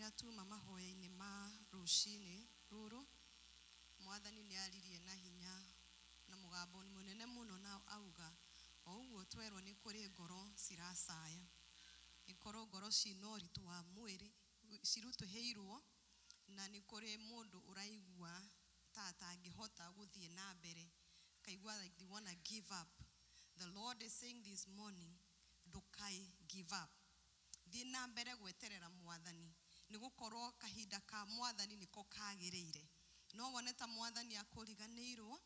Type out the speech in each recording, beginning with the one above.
Rĩrĩa tuma mahoya-inĩ ma rũcinĩ rũrũ, Mwathani nĩ aririe na hinya na mũgambo mũnene mũno na auga, o ũguo twerwo nĩ kũrĩ ngoro ciracaya. Ikorwo ngoro cina ũritũ wa mwĩrĩ, cirutũhĩirwo, na nĩ kũrĩ mũndũ ũraigua ta atangĩhota gũthiĩ na mbere, akaigua like they wanna give up. The Lord is saying this morning, ndũkaĩ give up. Thiĩ na mbere gweterera Mwathani, nĩ gũkorwo kahinda ka Mwathani nĩko kagĩrĩire. No wone ta Mwathani akũriganĩirwo,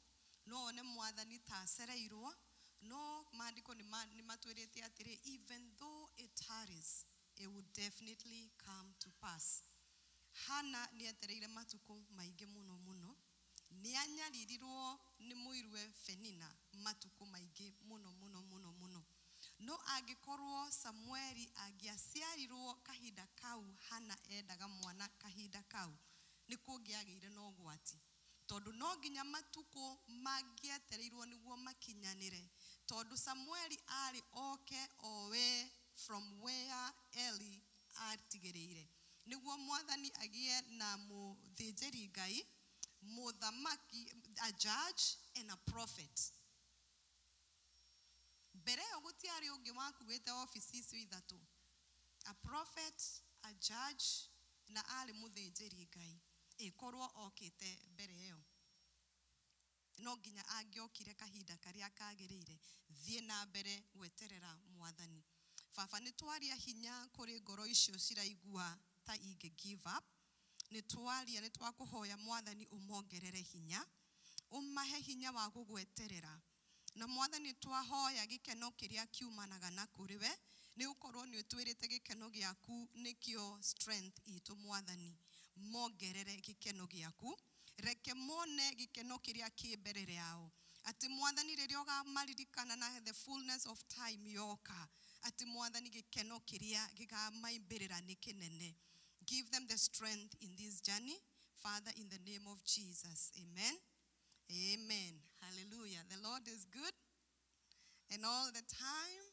no wone Mwathani ta acereirwo, no maandĩko nĩ matwĩrĩte atĩrĩ, even though it tarries, it will definitely come to pass. Hannah nĩ etereire matukũ maingĩ mũno mũno. Nĩ anyaririrwo nĩ mũiruwe Penina matukũ maingĩ mũno mũno mũno mũno. No angĩkorwo Samueli angĩaciarirwo kahinda kau Hana endaga mwana kahinda kau, nĩ kũngĩagĩire na ũgwati. Tondũ no nginya matukũ mangĩetereirwo nĩguo makinyanĩre. Tondũ Samueli aarĩ oke oe from where Eli atigĩrĩire. Nĩguo Mwathani agĩe na mũthĩnjĩri Ngai, mũthamaki, a judge and a prophet. Mbere ĩyo gũtiarĩ ũngĩ wakuĩte obici icio ithatũ, a prophet, a judge na arĩ mũthĩnjĩri Ngai. Ĩkorwo okĩte mbere ĩyo. No nginya angĩokire kahinda karĩa kagĩrĩire. Thiĩ na mbere gweterera Mwathani. Baba, nĩ twaria hinya kũrĩ ngoro icio ciraigua ta ingĩ give up. Nĩ twaria, nĩ twakũhoya Mwathani ũmongerere hinya. Ũmahe hinya wa gũgweterera. Na Mwathani twahoya gĩkeno kĩrĩa kiumanaga na kũrĩ we, nĩ gũkorwo nĩ ũtwĩrĩte gĩkeno gĩaku nĩkĩo strength itũ Mwathani. Mongerere gĩkeno gĩaku. Reke mone gĩkeno kĩrĩa kĩ mbere yao. Atĩ Mwathani rĩrĩa ũkamaririkana na the fullness of time yoka, atĩ Mwathani gĩkeno kĩrĩa gĩkamaimbĩrĩra nĩ kĩnene. Give them the strength in this journey, Father, in the name of Jesus. Amen. Amen. Hallelujah. The Lord is good. And all the time,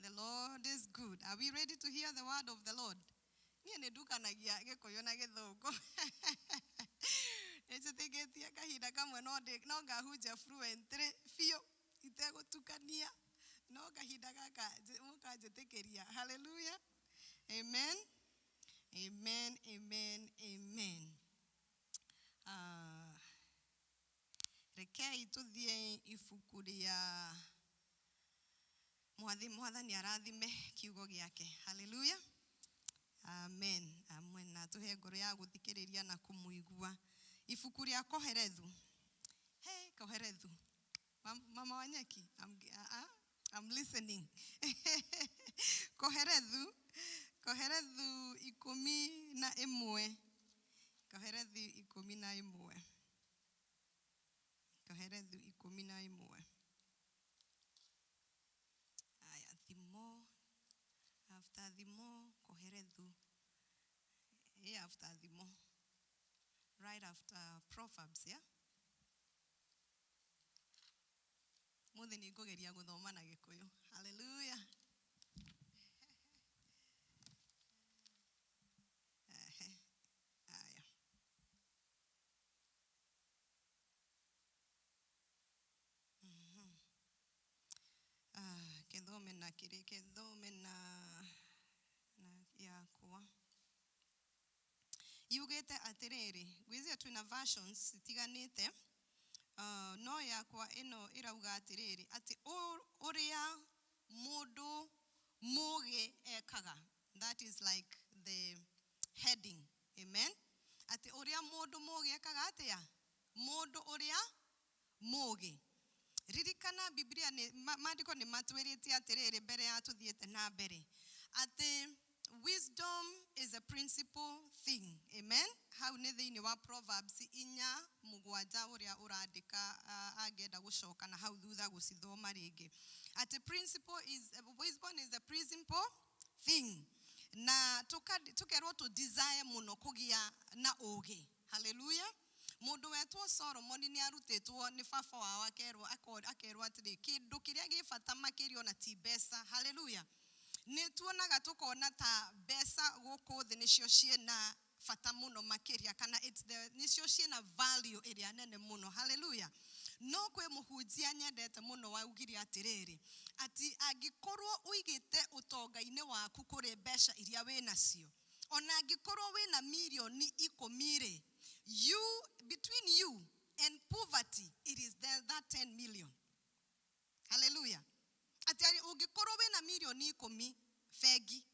the Lord is good. Are we ready to hear the word of the Lord? Niĩ nĩ ndukanagia Gĩkũyũ na Gĩthũngũ. Nĩ njĩtĩkĩtie kahinda kamwe no ngahunjia fluently biũ itegũtukania. No kahinda gaka mũkanjĩtĩkĩria. Hallelujah. Amen. Amen, amen, amen. Rekei tũthiĩ ibuku rĩa Mwathi, Mwathani arathime kiugo gĩake. Hallelujah. Amen. Amen. Na tũhe ngoro ya gũthikĩrĩria na kũmũigua. Ibuku rĩa Koherethu. Hey, Koherethu. Mama Wanyeki, I'm listening. Koherethu, Koherethu 11. Koherethu 11. Koherethu 11. Aya, Thimo, after Thimo, Koherethu. Yeah, after Thimo. Right after Proverbs, yeah? Mũthĩ nĩ ngũgeria gũthoma na Gĩkũyũ. Hallelujah. Ehe. Aya. Kĩthome na kĩrĩ, kĩthome na yakwa. Yugĩte atĩrĩrĩ, ngwĩciria twĩna versions citiganĩte, no yakwa ĩno ĩrauga atĩrĩrĩ, atĩ ũrĩa mũndũ mũgĩ ekaga. That is like the heading. Amen. Atĩ ũrĩa mũndũ mũgĩ ekaga atĩa? Mũndũ ũrĩa mũgĩ. Ririkana Biblia nĩ maandĩko nĩ matwĩrĩte atĩrĩrĩ mbere ya tũthiĩte na mbere. Atĩ wisdom is a principal thing. Amen. Hau nĩ thĩinĩ wa Proverbs 4:7 ũrĩa ũrandĩka, angĩenda gũcoka na hau thutha gũcithoma rĩngĩ. Atĩ principle is, wisdom is a principal thing. Na tũkerwo tũ desire mũno kũgĩa na ũgĩ. Hallelujah. Mũndũ wetwo Solomon nĩ arutĩtwo nĩ baba wao akerwo atĩrĩ, kĩndũ kĩrĩa gĩ bata makĩria ona ti mbeca. Hallelujah. Nĩ tuonaga tũkona ta mbeca gũkũ thĩ nĩcio ciĩna bata mũno makĩria, kana it's the nĩcio ciĩna value ĩrĩa nene mũno. Haleluya. No kwĩ mũhunjia nyendete mũno waugire atĩrĩrĩ, atĩ angĩkorwo ũigĩte ũtonga-inĩ waku kũrĩ mbeca iria wĩnacio, ona angĩkorwo wĩna mirioni 10 rĩ, you between you and poverty it is there, that 10 million. Haleluya. Atĩ ũngĩkorwo wĩna mirioni 10 bengi,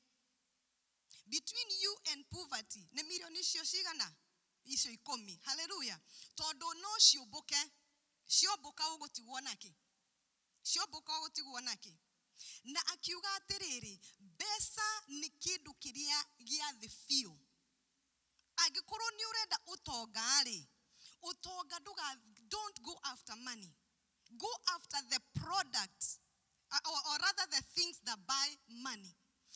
between you and poverty nĩ mirioni icio cigana? Icio 10. Haleluya. Tondũ no ciũmbũke, ciombũka ũgũtigwo nakĩ? Ciombũka ũgũtigwo nakĩ? Na akiuga atĩrĩrĩ, mbeca nĩ kĩndũ kĩrĩa gĩa thĩ biũ. Angĩkorwo nĩ ũrenda ũtonga rĩ, ũtonga ndũga, don't go after money, go after the product, or rather the things that buy money.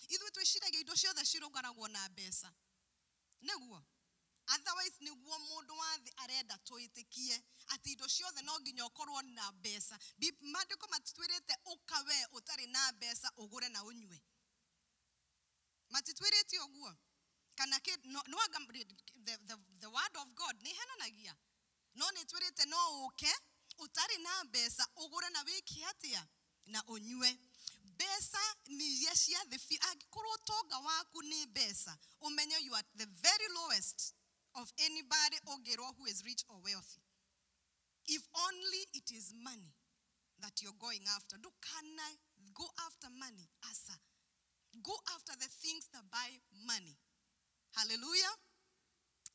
Ithuĩ twĩciragia indo ciothe cirũgaragwo na mbeca, nĩguo otherwise nĩguo mũndũ wa thĩ arenda twĩtĩkie atĩ indo ciothe no nginya ũkorwo na mbeca. Maandĩko matitwĩrĩte ũka we ũtarĩ na mbeca ũgũre na ũnyue, matitwĩrĩte ũguo. Kana kĩ no, no anga the word of God nĩ ĩhenanagia, no nĩ twĩrĩte no ũke ũtarĩ na mbeca ũgũre na wĩke atĩa? Na ũnyue. Mbeca nĩ iria cia thĩ biũ. Angĩkorwo ũtonga waku nĩ mbeca, ũmenye you are the very lowest of anybody ũngĩrwo who is rich or wealthy, if only it is money that you're going after. Ndũkana go after money, asa go after the things that buy money. Hallelujah.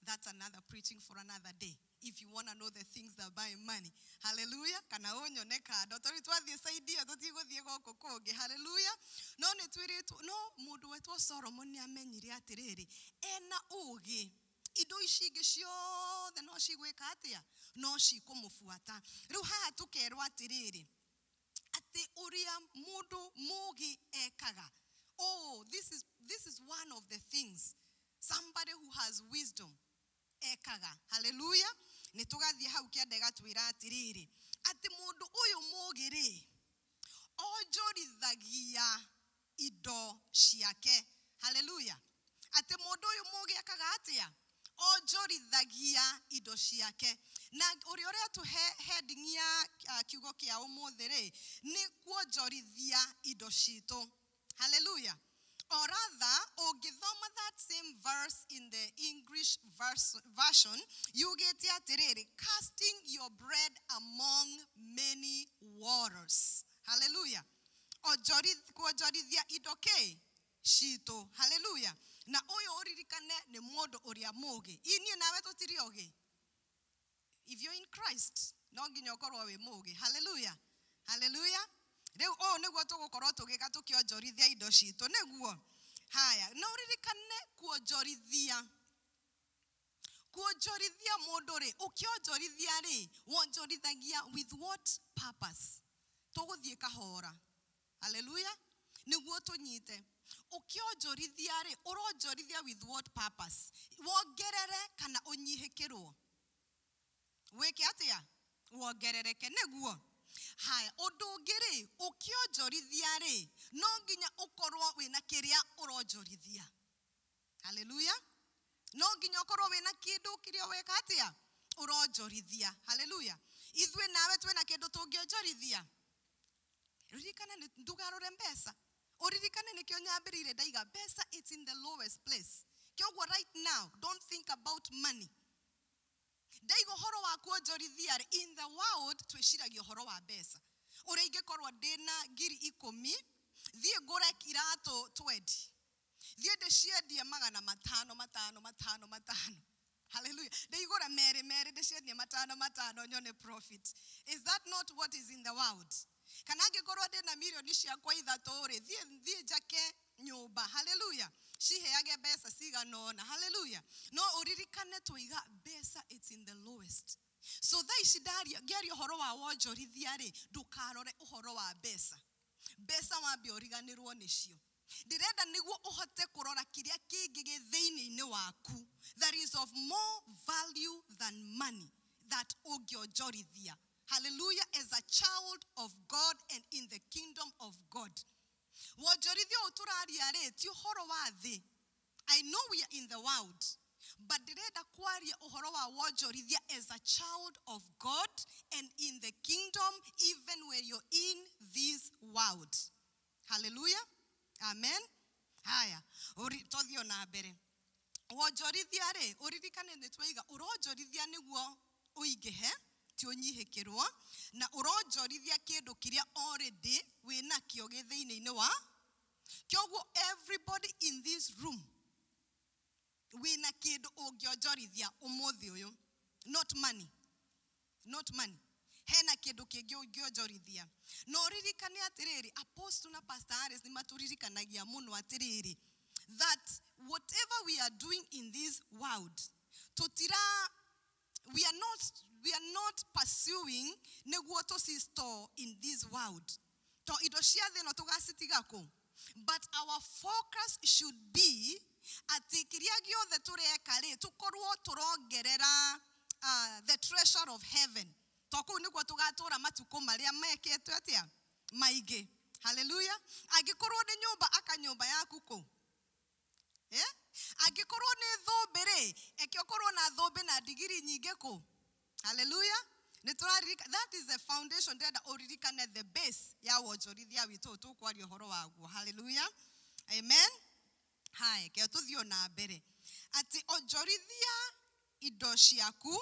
That's another preaching for another day, if you want to know the things that buy money. Hallelujah. Kana ũnyone kando tondũ twathiĩ side ĩyo tũtigũthiĩ gũkũ kũngĩ. Hallelujah. No nĩ twĩrĩtwo, no mũndũ wetwo Solomon nĩ amenyire atĩrĩrĩ, ena ũgĩ, indo ici ingĩ ciothe no cigwĩka atĩa? No cikũmũbuata. Rĩu haha tũkerwo atĩrĩrĩ, atĩ ũrĩa mũndũ mũgĩ ekaga, oh, this is one of the things somebody who has wisdom ekaga. Haleluya. Nĩ tũgathiĩ hau kĩanda ĩgatwĩra atĩrĩrĩ, atĩ mũndũ ũyũ mũgĩ rĩ, onjorithagia indo ciake. Haleluya. Atĩ mũndũ ũyũ mũgĩ ekaga atĩa? Onjorithagia indo ciake. Na ũrĩa ũretũhe heading ya kiugo kĩa ũmũthĩ rĩ, nĩ kuonjorithia indo citũ. Haleluya. Or rather, ũngĩthoma that same verse in the English version, yugĩte atĩrĩrĩ, casting your bread among many waters. Haleluya. Kuonjorithia indo kĩ citũ. Haleluya. Na ũyũ ũririkane nĩ mũndũ ũrĩa mũgĩ. Inyuĩ nawe tũtirĩ ogĩ. If you're in Christ, no nginya ũkorwo wĩ mũgĩ. Haleluya. Haleluya. Rĩu ũũ nĩguo tũgũkorwo tũgĩka tũkĩonjorithia indo citũ, nĩguo haya. No ũririkane kuonjorithia, kuonjorithia mũndũ rĩ, ũkĩonjorithia rĩ, wonjorithagia with what purpose? Tũgũthiĩ kahora. Haleluya. Nĩguo tũnyite. Ũkĩonjorithia rĩ, ũronjorithia with what purpose? Wongerere kana ũnyihĩkĩrwo? Wĩke atĩa? Wongerereke, nĩguo haya. Ũndũ ũngĩ rĩ, ũkĩonjorithia rĩ, no nginya ũkorwo wĩna kĩrĩa ũronjorithia. Haleluya. No nginya ũkorwo wĩna kĩndũ kĩrĩa weka atĩa? Ũronjorithia. Haleluya. Ithuĩ nawe twĩna kĩndũ tũngĩonjorithia. Ririkana ndũgarũre mbeca. Ũririkane nĩkĩo nyambĩrĩire ndaiga mbeca it's in the lowest place. Kĩoguo right now don't think about money. Ndaiga ũhoro wa kuonjorithia rĩ, in the world twĩciragia ũhoro wa mbeca, ũrĩa ingĩkorwo ndĩna 10,000, thiĩ ngũre iratũ 20, thiĩ ndĩciendie 500, 5, 5, 5. Haleluya. Ndĩigũre merĩ merĩ, ndĩciendie 5 5, nyone profit. Is that not what is in the world? Kana angĩkorwo ndĩna mirioni ciakwa 3 rĩ, thiĩ njake nyũmba. Haleluya. Ciheage mbeca cigana ũna. Haleluya. No ũririkane tũiga mbeca it's in the lowest. So thaa ici ndaria ngĩaria ũhoro wa wonjorithia rĩ, ndũkarore ũhoro wa mbeca. Mbeca wambe ũriganĩrwo nĩcio. Ndĩrenda nĩguo ũhote kũrora kĩrĩa kĩngĩ gĩ thĩinĩ-inĩ waku that is of more value than money that ũngĩonjorithia. Hallelujah. As a child of God and in the kingdom of God. Wonjorithia ũyũ tũraria rĩ ti ũhoro wa thĩ. I know we are in the world, but ndĩrenda kwaria ũhoro wa wonjorithia as a child of God and in the kingdom, even when you're in this world. Hallelujah. Amen. Haya, tũthiĩ na mbere. Wonjorithia rĩ, ũririkane nĩ twaiga ũronjorithia nĩguo ũingĩhe, ti ũnyihĩkĩrwo, na ũronjorithia kĩndũ kĩrĩa already wĩnakĩo gĩ thĩinĩ-inĩ wa kĩoguo. Everybody in this room wĩna kĩndũ ũngĩonjorithia ũmũthĩ ũyũ. Not money, not money. Hena kĩndũ kĩngĩ ũngĩonjorithia. Na ũririkane atĩrĩrĩ, Apostle na Pastor Harris nĩ matũririkanagia mũno atĩrĩrĩ, that whatever we are doing in this world, tutira we are not pursuing nĩguo tũci store in this world, to indo cia thĩ ĩno tũgacitiga kũ, but our focus should be atĩ kĩrĩa gĩothe tũreka rĩ, tũkorwo tũrongerera the treasure of heaven, to kũu nĩguo tũgatũra matukũ marĩa mekĩtwe atĩa maingĩ. Haleluya. Angĩkorwo nĩ nyũmba, aka nyũmba yaku kũ. Eh? Angĩkorwo nĩ thũmbĩ rĩ, eke ũkorwo na thũmbĩ na ndigiri nyingĩ kũ. Haleluya. Nĩ tũraririka that is the foundation. Ndĩrenda ũririkane the base ya wonjorithia witũ tũkwaria ũhoro waguo. Haleluya. Amen. Haya, keo tũthiĩ na mbere atĩ onjorithia indo ciaku,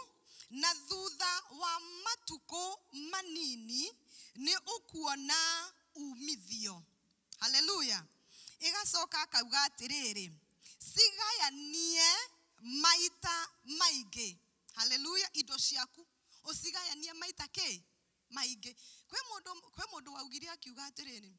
na thutha wa matukũ manini nĩ ũkuona umithio. Haleluya. Ĩgacoka akauga atĩrĩrĩ, cigayanie maita maingĩ. Haleluya. Indo ciaku ũcigayanie maita kĩ maingĩ. Kwĩ mũndũ waugire akiuga atĩrĩrĩ,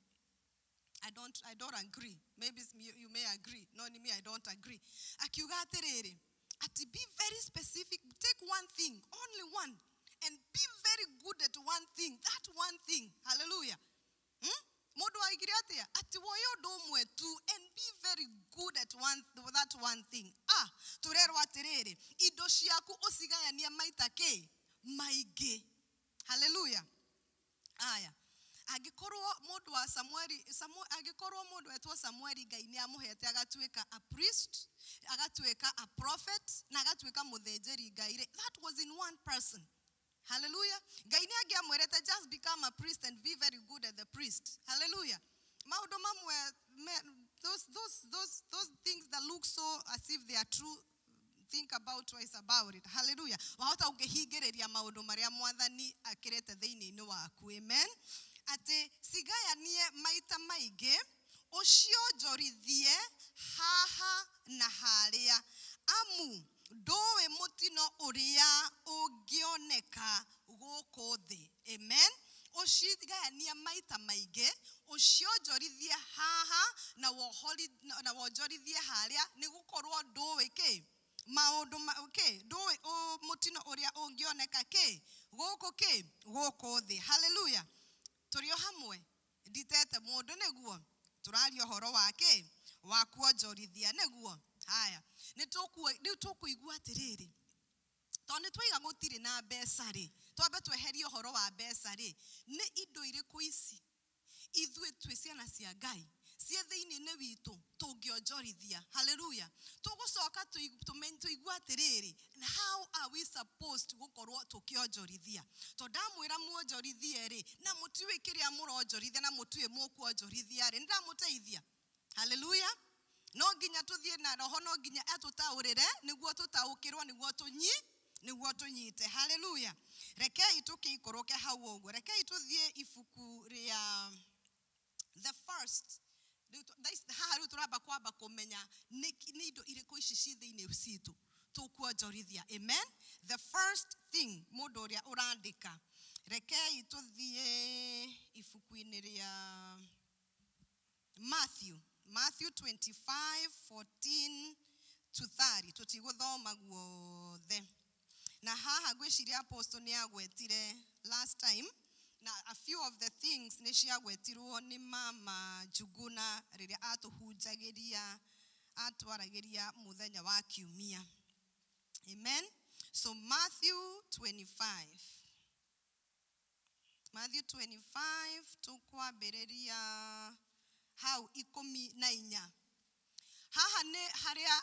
I don't agree. Maybe you may agree. No, me, I don't agree. Akiuga atĩrĩrĩ, ati be very specific. Take one thing, only one, and be very good at one thing. That one thing. Hallelujah. Mũndũ aigire atĩa? Atĩ woye ũndũ ũmwe tu and be very good at one, that one thing. Ah, tũrerwo atĩrĩrĩ, indo ciaku ũcigayanie maita kĩ maingĩ. Hallelujah. Aya, angĩkorwo mũndũ wa Samueli, angĩkorwo mũndũ wetwo Samueli, Ngai nĩ amũhete agatuĩka a priest, agatuĩka a prophet, na agatuĩka mũthĩnjĩri Ngai rĩ, that was in one person. Hallelujah. Ngai nĩ angĩamwĩrĩte just become a priest and be very good at the priest. Hallelujah. Maũndũ mamwe those things that look so as if they are true, think about twice about it. Hallelujah. Wahota ũngĩhingĩrĩria maũndũ marĩa Mwathani akĩrĩte thĩinĩ-inĩ waku. Amen. Atĩ cigayanie maita maingĩ, ũcionjorithie haha na harĩa, amu ndũĩ mũtino ũrĩa ũngĩoneka gũkũ thĩ. Amen. Ũcigayanie maita maingĩ, ũcionjorithie haha na na wonjorithie harĩa, nĩ gũkorwo ndũĩ kĩ maũndũ kĩ, ndũĩ mũtino ũrĩa ũngĩoneka kĩ gũkũ kĩ gũkũ thĩ. Haleluya. Tũrĩ o hamwe, nditete mũndũ, nĩguo tũraria ũhoro wa kĩ, wa kuonjorithia, nĩguo. Haya, rĩu tũkũigua atĩrĩrĩ, tondũ nĩ twaiga gũtirĩ na mbeca rĩ, twambe tweherie ũhoro wa mbeca rĩ, nĩ indo irĩkũ ici ithuĩ twĩ ciana cia Ngai ciĩ thĩinĩ-inĩ witũ tũngĩonjorithia? Haleluya. Tũgũcoka tũigue atĩrĩrĩ, how are we supposed gũkorwo tũkĩonjorithia? Tondũ ndamwĩra muonjorithie rĩ, na mũtiũĩ kĩrĩa mũronjorithia na mũtiũĩ mũkuonjorithia rĩ, nĩ ndamũteithia? Haleluya. No nginya tũthiĩ na Roho, no nginya atũtaũrĩre nĩguo tũtaũkĩrwo, nĩguo tũnyite. Haleluya. Rekei tũkĩikũrũke hau ũguo, rekei tũthiĩ ibuku rĩa the first. Rĩu haha rĩu tũramba kwamba kũmenya nĩ indo irĩkũ ici ci thĩinĩ citũ tũkuonjorithia. Amen. The first thing, mũndũ ũrĩa ũrandĩka, rekei tũthiĩ ibuku-inĩ rĩa Matthew, Matthew 25 14 to 30. Tũtigũthoma guothe, na haha ngwĩciria Apostle nĩ agwetire last time, na a few of the things nĩ ciagwetirwo nĩ Mama Njuguna rĩrĩa atũhunjagĩria, atwaragĩria mũthenya wa Kiumia. Amen. So Matthew 25, Matthew 25, tũkwambĩrĩria Hau 14. Haha nĩ harĩa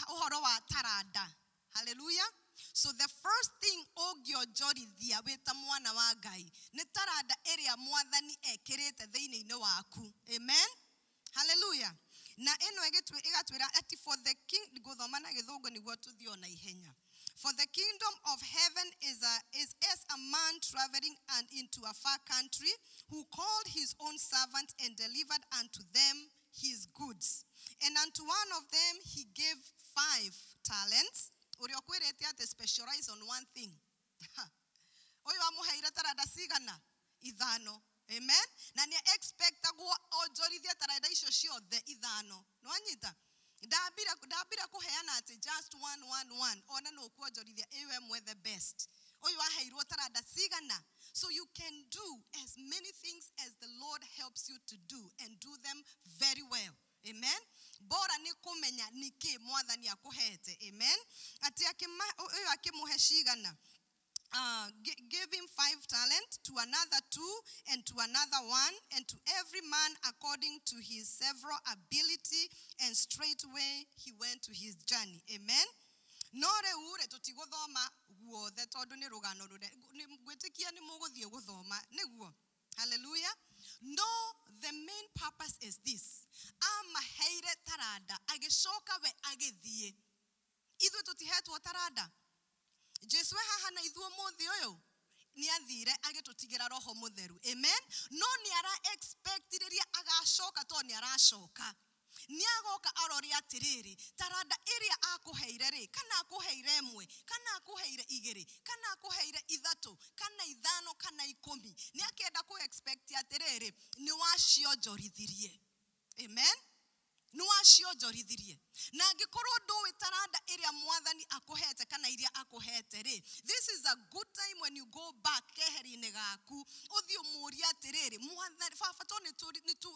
ũhoro wa taranda. Hallelujah. So the first thing ũngĩonjorithia wĩ ta mwana wa Ngai nĩ taranda ĩrĩa mwathani ekĩrĩte thĩinĩ-inĩ waku. Amen. Hallelujah. Na ĩno ĩgatwĩra atĩ for the king, ngũthoma na gĩthũngũ nĩguo tũthiĩ o na ihenya. For the kingdom of heaven is as a man traveling and into a far country, who called his own servants and delivered unto them his goods. And unto one of them he gave 5 talents. Ũrĩa ũkwĩrĩte atĩ specialize on one thing. Ũyũ amũheire taranda cigana? 5. Amen. Na nĩ expectagwo onjorithie taranda icio ciothe 5. Nĩwanyita? Ndambire kũheana atĩ just 1, 1, 1. Ona no kuonjorithia ĩyo ĩmwe the best. Ũyũ aheirwo taranda cigana? So you can do as many things as the Lord helps you to do and do them very well. Amen. Bora nĩ kũmenya nĩkĩ mwathani akũhete. Amen. Atĩ ũyũ akĩmũhe cigana? Gave him 5 talents, to another 2, and to another 1, and to every man according to his several ability, and straightway he went to his journey. Amen. No rĩu rĩ, tũtigũthoma guothe tondũ nĩ rũgano rũrĩa ngwĩtĩkia nĩ mũgũthiĩ gũthoma, nĩguo. Hallelujah. No, the main purpose is this. Amaheire taranda, agĩcoka we agĩthiĩ. Ithuĩ tũtihetwo taranda. Jesu haha na ithuĩ ũmũthĩ ũyũ nĩ athire agĩtũtigĩra Roho Mũtheru. Amen. No nĩ ara expect rĩrĩa agacoka, tondũ nĩ aracoka. Nĩ agoka arore atĩrĩrĩ, taranda ĩrĩa akũheire rĩ, kana akũheire 1, kana akũheire 2, kana akũheire 3, kana 5, kana 10. Nĩ akĩenda kũ expect atĩrĩrĩ, nĩ wacionjorithirie. Amen. Nĩ wacionjorithirie. Na angĩkorwo ndũĩ taranda ĩrĩa mwathani akũhete kana iria akũhete rĩ, this is a good time when you go back keheri-inĩ gaku, ũthiĩ ũmũrie atĩrĩrĩ, mwathani, baba, tondũ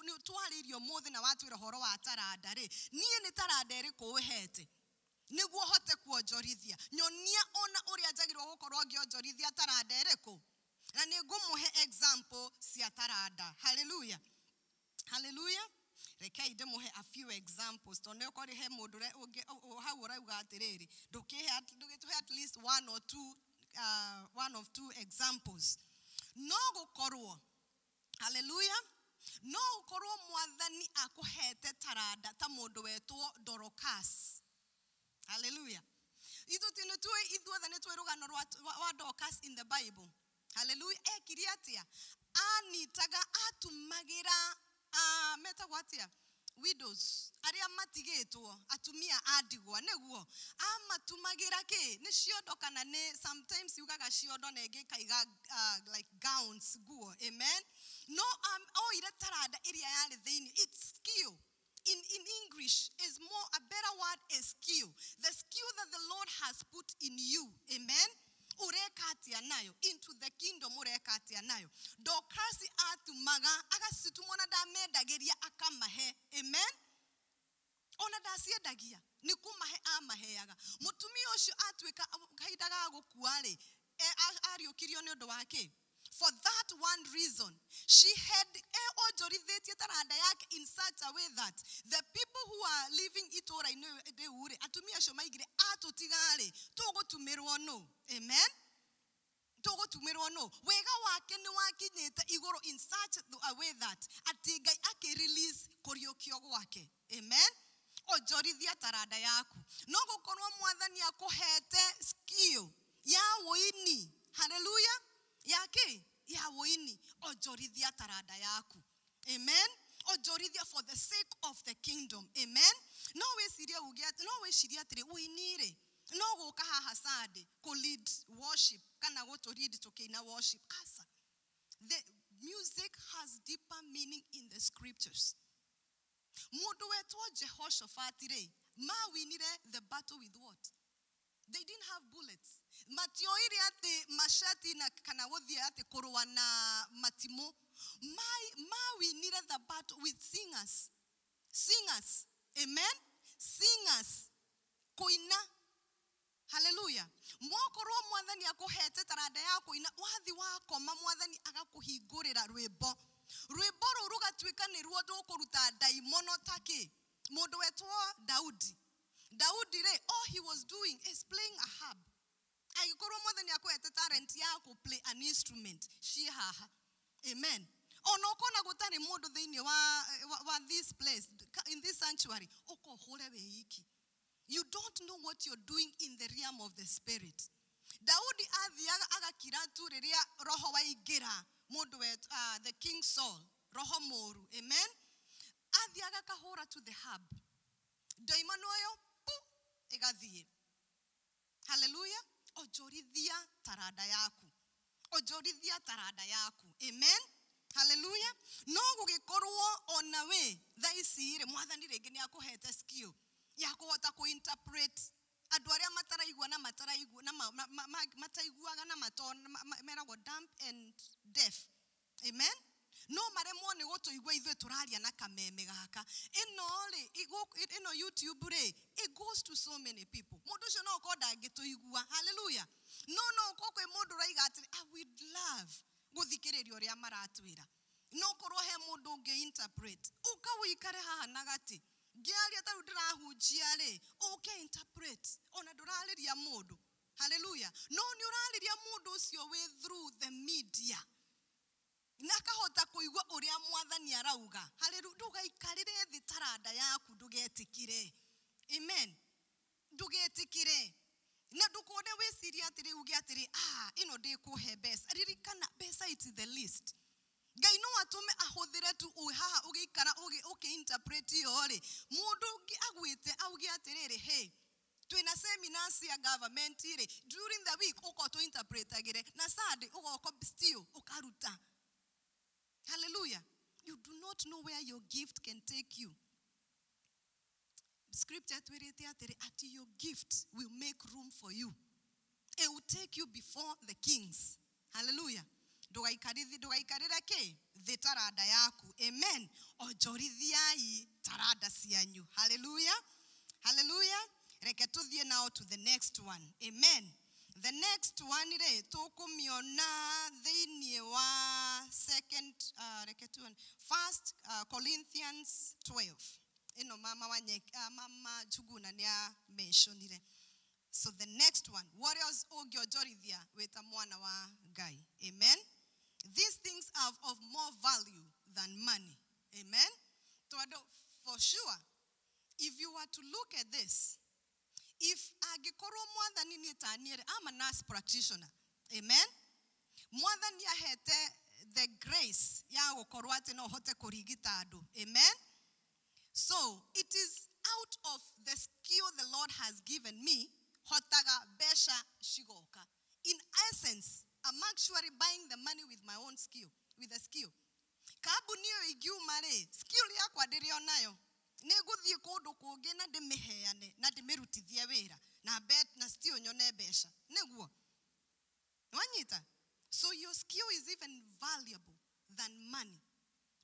nĩ twarĩirie ũmũthĩ na watwĩra ũhoro wa taranda rĩ, niĩ nĩ taranda ĩrĩkũ ũhete nĩguo hote kuonjorithia? Nyonia ona ũrĩa njagĩrĩirwo gũkorwo ngĩonjorithia taranda ĩrĩkũ. Na nĩ ngũmũhe example cia taranda. Hallelujah. Hallelujah. Rekei ndĩmũhe a few examples, tondũ nĩ ũkorĩ he mũndũ ũngĩ, hau ũrauga atĩrĩrĩ, ndũgĩtũhe at least one or two, one of two examples. No gũkorwo, hallelujah, no gũkorwo mwathani akũhete taranda ta mũndũ wetwo Dorcas. Hallelujah. Ithuĩ nĩ tũĩ, ithuothe nĩ tũĩ rũgano rwa Dorcas in the Bible. Hallelujah. Ekire atĩa? Anitaga, atumagĩra, metagwo atĩa? Widows, arĩa matigĩtwo, atumia a ndigwa, nĩguo amatumagĩra kĩ? Nĩ ciondo kana nĩ sometimes yugaga ciondo na ĩngĩ ĩkaiga, like gowns, nguo. Amen. No, oire taranda ĩrĩa yarĩ thĩinĩ. It's skill. In English is more, a better word is skill. The skill that the Lord has put in you. Amen. Ureka atia nayo into the kingdom, ureka atia nayo. Dorcas atumaga agacituma ona ndamendagĩria akamahe. Amen. Ona ndaciendagia nĩ kũmahe amaheaga. Mũtumia ũcio atuĩka kahinda ga gũkua rĩ, ariũkirio nĩ ũndũ wa kĩ? For that one reason, she had onjorithĩtie taranda yake in such a way that the people who are living itũũra-inĩ rĩu rĩ, atumia acio maigire atũtiga rĩ, tũgũtumĩrwo nũ? Amen. Tũgũtumĩrwo nũ? Wega wake nĩ wakinyĩte igũrũ in such a way that atĩ Ngai akĩ-release kũriũkio gwake. Amen. Onjorithia taranda yaku. No gũkorwo mwathani akũhete skill ya ũini. Hallelujah. Ya kĩ? Ya ũini. Onjorithia taranda yaku. Amen. Onjorithia for the sake of the kingdom. Amen. No wĩcirie uge atĩ, no wĩcirie atĩrĩ, ũini rĩ, no gũka haha Sunday kũ lead worship kana gũtũ lead tũkĩina worship. Asa. The music has deeper meaning in the scriptures. Mũndũ wetwo Jehoshaphat rĩ, mawinire the battle with what? They didn't have bullets. Matioire atĩ machete na kana gũthiĩ atĩ kũrũa na matimũ. Mawinire the battle with singers. Singers. Amen. Singers. Kũina. Hallelujah. Mwakorwo mwathani akũhete taranda ya kũina, wathi wakoma mwathani agakũhingũrĩra rwĩmbo. Rwĩmbo rũu rũgatuĩka nĩruo rũkũruta ndaimono ta kĩ. Mũndũ wetwo Daudi. Daudi rĩ, all he was doing is playing a harp. Angĩkorwo Mwathani akũhete talent ya kũ play an instrument, ciĩ haha. Amen. Ona ũkona gũtarĩ mũndũ thĩinĩ wa this place, in this sanctuary, ũka ũhũre wĩ iki. You don't know what you're doing in the realm of the spirit. Daudi athiaga agakira tu rĩrĩa roho waingĩra mũndũ the King Saul, roho mũru. Amen. Athiaga akahũra to the harp. Ndaimono ĩyo pu ĩgathiĩ. Hallelujah. Onjorithia taranda yaku. Onjorithia taranda yaku. Amen. Hallelujah. No gũgĩkorwo ona we thaa ici rĩ, Mwathani rĩngĩ nĩ akũhete skill ya kũhota kũ-interpret andũ arĩa mataraigua na mataraigua na mataiguaga na matona, meragwo dumb and deaf. Amen. No maremwo nĩ gũtũigua ithuĩ tũraria na kameme gaka. Ĩno rĩ, ĩno YouTube rĩ, it goes to so many people. Mũndũ ũcio no ũkorwo ndangĩtũigua. Hallelujah. No no ũkorwo kwĩ mũndũ ũraiga atĩrĩ, I would love gũthikĩrĩria ũrĩa maratwĩra. No korwo he mũndũ ũngĩ interpret. Ũka ũikare haha na gatĩ. Ngĩaria ta rĩu ndĩrahunjia rĩ, ũke interpret. Ona ndũrarĩria mũndũ. Hallelujah. No nĩ ũrarĩria mũndũ ũcio wĩ through the media. Na akahota kũigua ũrĩa Mwathani arauga. Hallelujah. Ndũgaikarĩre thĩ taranda yaku, ndũgetĩkĩre. Amen. Ndũgetĩkĩre. Na ndũkone wĩcirie atĩrĩ, uge atĩrĩ, ĩno ndĩkũhe mbeca. Ririkana, mbeca it's the least. Ngai no atũme ahũthĩre tu ũĩ haha ũgĩikara ũkĩ-interpret ĩyo rĩ, mũndũ ũngĩ agwĩte auge atĩrĩrĩ, hey, twĩna seminars cia government rĩ, during the week ũka ũtũ-interpretagĩre, na Sunday ũgoka still ũkaruta. Hallelujah. You do not know where your gift can take you. Scripture twĩrĩte atĩrĩ, atĩ your gift will make room for you. It will take you before the kings. Hallelujah. Ndũgaikarĩre kĩ? Thĩ taranda yaku. Amen. Onjorithiai taranda cianyu. Hallelujah. Hallelujah. Reke tũthiĩ now to the next one. Amen. The next one rĩ, tũkũmĩona thĩinĩ wa second, reke tuone. First, Corinthians 12. Ĩno mama mama Njuguna nĩ a-mentionire. So the next one, what else ũngĩonjorithia wĩta mwana wa Ngai? Amen. These things are of more value than money. Amen. Tondũ for sure, if you were to look at this, if angĩkorwo Mwathani nĩ ta niĩ rĩ, I'm a nurse practitioner. Amen. Mwathani ahete the grace ya gũkorwo atĩ no hote kũrigita andũ. Amen. So it is out of the skill the Lord has given me, hotaga mbeca cigoka. In essence, I'm actually buying the money with my own skill, with the skill. Kambuni ĩyo ingiuma rĩ, skill yakwa ndĩrĩ o nayo. Nĩ ngũthiĩ kũndũ kũngĩ na ndĩmĩheane na ndĩmĩrutithie wĩra na na still nyone mbeca. Nĩguo? Nwanyita? So your skill is even valuable than money.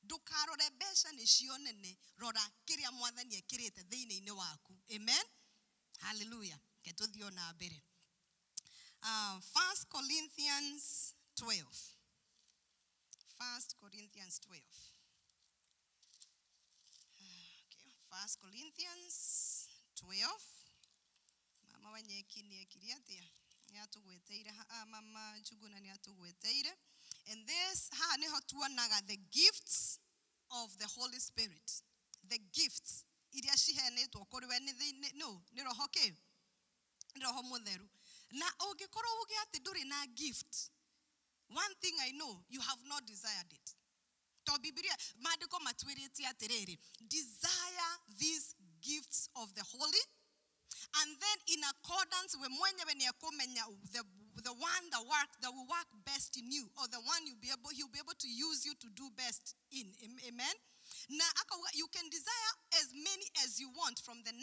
Ndũkarore mbeca nĩcio nene, rora kĩrĩa Mwathani ekĩrĩte thĩinĩ-inĩ waku. Amen? Hallelujah. Reke tũthiĩ o na mbere. 1 Corinthians 12. 1 Corinthians 12. Okay, 1 Corinthians 12. Mama Wanyeki nĩ ekire atĩa? Nĩ atũgweteire, mama Njuguna nĩ atũgweteire. And this, haha nĩho tuonaga the gifts of the Holy Spirit. The gifts iria ciheanĩtwo kũrĩ we nĩ thĩinĩ, no, nĩ roho kĩ? Nĩ roho mũtheru. Na ũngĩkorwo uge atĩ ndũrĩ na gift, one thing I know, you have not desired it. To Biblia, maandĩko matwĩrĩte atĩrĩrĩ, desire these gifts of the Holy, and then in accordance we mwenyewe nĩ ekũmenya the one that work, that will work best in you, or the one you'll be able, he'll be able to use you to do best in. Amen. Na akauga, you can desire as many as you want from the 9.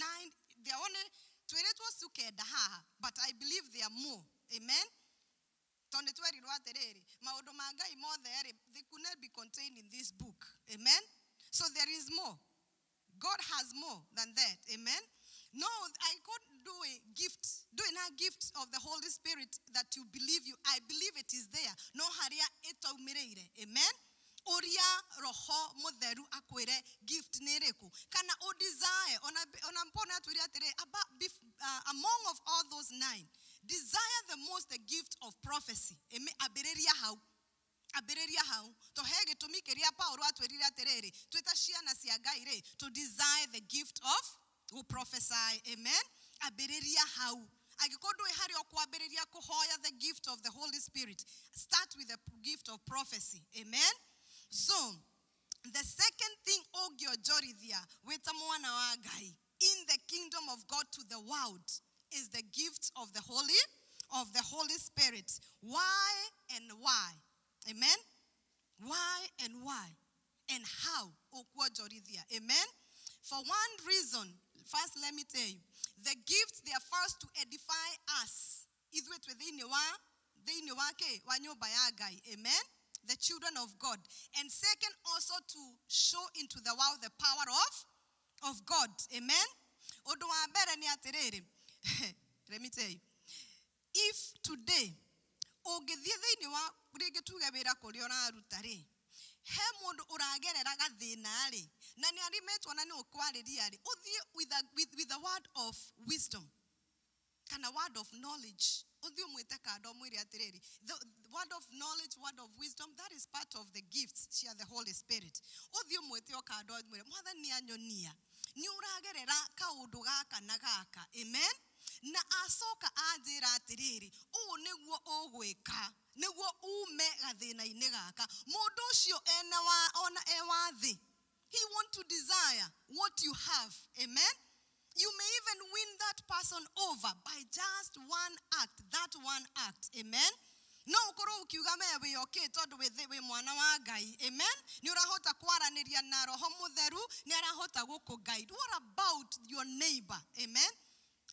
They are only twĩrĩtwo cukenda haha, but I believe there are more. Amen. Tondũ twerirwo atĩrĩrĩ, maũndũ ma Ngai mothe rĩ, they could not be contained in this book. Amen. So there is more. God has more than that. Amen. No, I couldn't do a gift. Doing a gift of the Holy Spirit that you believe you. I believe it is there. No haria itaumireire. Amen. Ũria roho mũtheru akwĩre gift nĩ ĩrĩkũ kana ũ desire ona Paul atwĩre atĩrĩ among of all those 9, desire the most the gift of prophecy. Ambĩrĩria hau. Ambĩrĩria hau. To he gĩtũmi kĩrĩa Paul atwĩrire atĩrĩrĩ, twĩ ta ciana cia Ngai rĩ, to desire the gift of who prophesy. Amen. Ambĩrĩria hau. Angĩkorwo ndũĩ harĩa ũkwambĩrĩria kũhoya the gift of the Holy Spirit, start with the gift of prophecy. Amen. So the second thing ũngĩonjorithia wĩ ta mwana wa Ngai in the kingdom of God to the world is the gift of the Holy Spirit. Why and why? Amen. Why and why? And how ũkuonjorithia. Amen. For one reason, first let me tell you, the gifts, they are first to edify us. Ithuĩ twĩ thĩinĩ wa kĩ? Wa nyũmba ya Ngai. Amen. The children of God. And second, also to show into the world the power of God. Amen. Ũndũ wa mbere nĩ atĩrĩrĩ. Let me tell you. If today, ũngĩthiĩ thĩinĩ wa rĩngĩ tuge wĩra kũrĩa ũraruta rĩ, he mũndũ ũragerera gathĩna rĩ, na nĩ arimĩtwo na nĩ ũkwarĩria rĩ, ũthiĩ with the word of wisdom kana word of knowledge. Ũthiĩ ũmwĩte kando ũmwĩre atĩrĩrĩ, the word of knowledge, word of wisdom, that is part of the gifts cia the Holy Spirit. Ũthiĩ ũmwĩte o kando ũmwĩre, Mwathani anyonia, nĩ ũragerera kaũndũ gaka na gaka. Amen. Na acoka anjĩra atĩrĩrĩ, ũũ nĩguo ũgwĩka, nĩguo ume gathĩna-inĩ gaka. Mũndũ ũcio ena wa, ona e wa thĩ. He want to desire what you have. Amen. You may even win that person over by just one act, that one act. Amen. No ukorwo ukiuga me wĩ okay tondũ wĩ mwana wa Ngai. Amen. Nĩ ũrahota kwaranĩria na Roho Mũtheru, nĩ arahota gũkũ guide. What about your neighbor? Amen.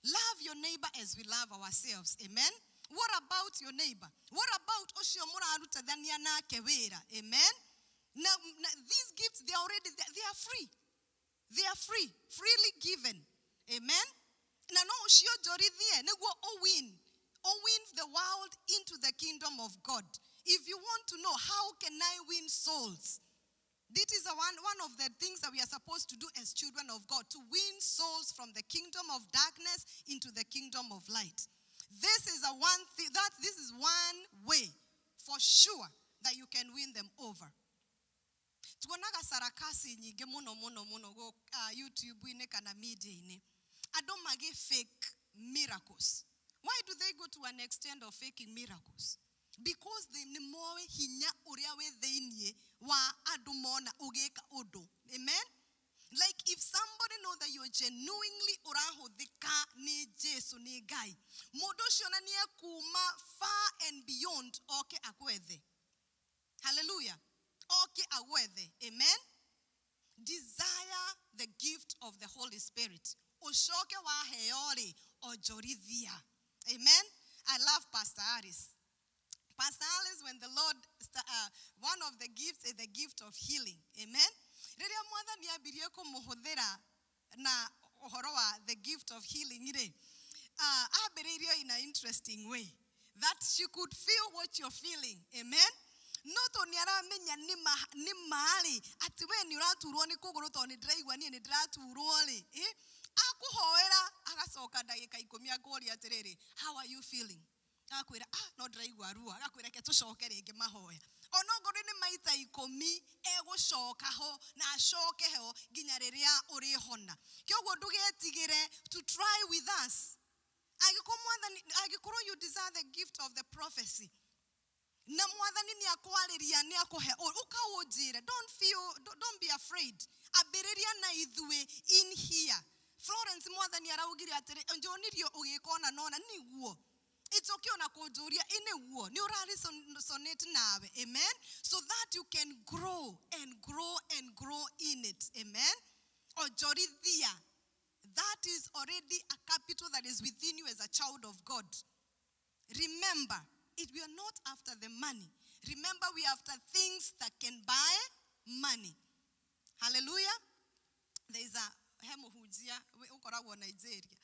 Love your neighbor as we love ourselves. Amen. What about your neighbor? What about ũcio mũrarutithania nake wĩra? Amen. Now, these gifts, they are already, they are free. They are free, freely given. Amen. Na no ucio njorithie nĩguo win. Win the world into the kingdom of God. If you want to know how can I win souls, this is one of the things that we are supposed to do as children of God, to win souls from the kingdom of darkness into the kingdom of light. This is a one that this is one way for sure that you can win them over. Tuonaga sarakasi nyingĩ mũno mũno mũno YouTube-inĩ kana media-inĩ. Andũ magi fake miracles. Why do they go to an extent of faking miracles? Because they nĩ moĩ hinya ũrĩa wĩ thĩiniĩ wa andũ mona ũgĩka ũndũ. Amen? Like if somebody know that you're genuinely ũrahũthĩka nĩ Jesu, nĩ Ngai, mũndũ ũcio na nĩ ekuma far and beyond oke akwethe. Hallelujah. Oke agwethe. Amen? Desire the gift of the Holy Spirit. Ũcoke waheo rĩ, onjorithia. Amen? I love Pastor Alice. Pastor Alice, when the Lord, one of the gifts is the gift of healing. Amen? Rĩrĩa Mwathani ambirie kũmũhũthĩra na ũhoro wa the gift of healing rĩ, ambĩrĩirio in an interesting way that she could feel what you're feeling. Amen? No to nĩ aramenya nĩ ma-rĩ, atĩ we nĩ ũraturwo nĩ kũgũrũ tondũ nĩ ndĩraigua niĩ nĩ ndĩraturwo rĩ, akũhoera agacoka ndagĩka ikũmi akũria atĩrĩrĩ, how are you feeling? Agakwĩra, no ndĩraigua ruo. Agakwĩra, reke tũcoke rĩngĩ mahoya. Ona ongorwo nĩ maita ikũmi egũcoka ho na acoke ho nginya rĩrĩa ũrĩhona. Kĩoguo ndũgetigĩre to try with us. Angĩkorwo Mwathani, angĩkorwo you desire the gift of the prophecy, na Mwathani nĩ akwarĩria, nĩ akũhe, ũkaũnjĩre. Don't feel, don't be afraid. Ambĩrĩria na ithuĩ in here. Florence, Mwathani araugire atĩrĩ, njonirio ũgĩka ona nona, nĩguo. It's okay ona kũnjũria, ĩ nĩguo, nĩ ũra resonate nawe. Amen. So that you can grow and grow and grow in it. Amen. Onjorithia. That is already a capital that is within you as a child of God. Remember, we are not after the money. Remember, we are after things that can buy money. Hallelujah. There is a he mũhunjia ũkoragwo Nigeria.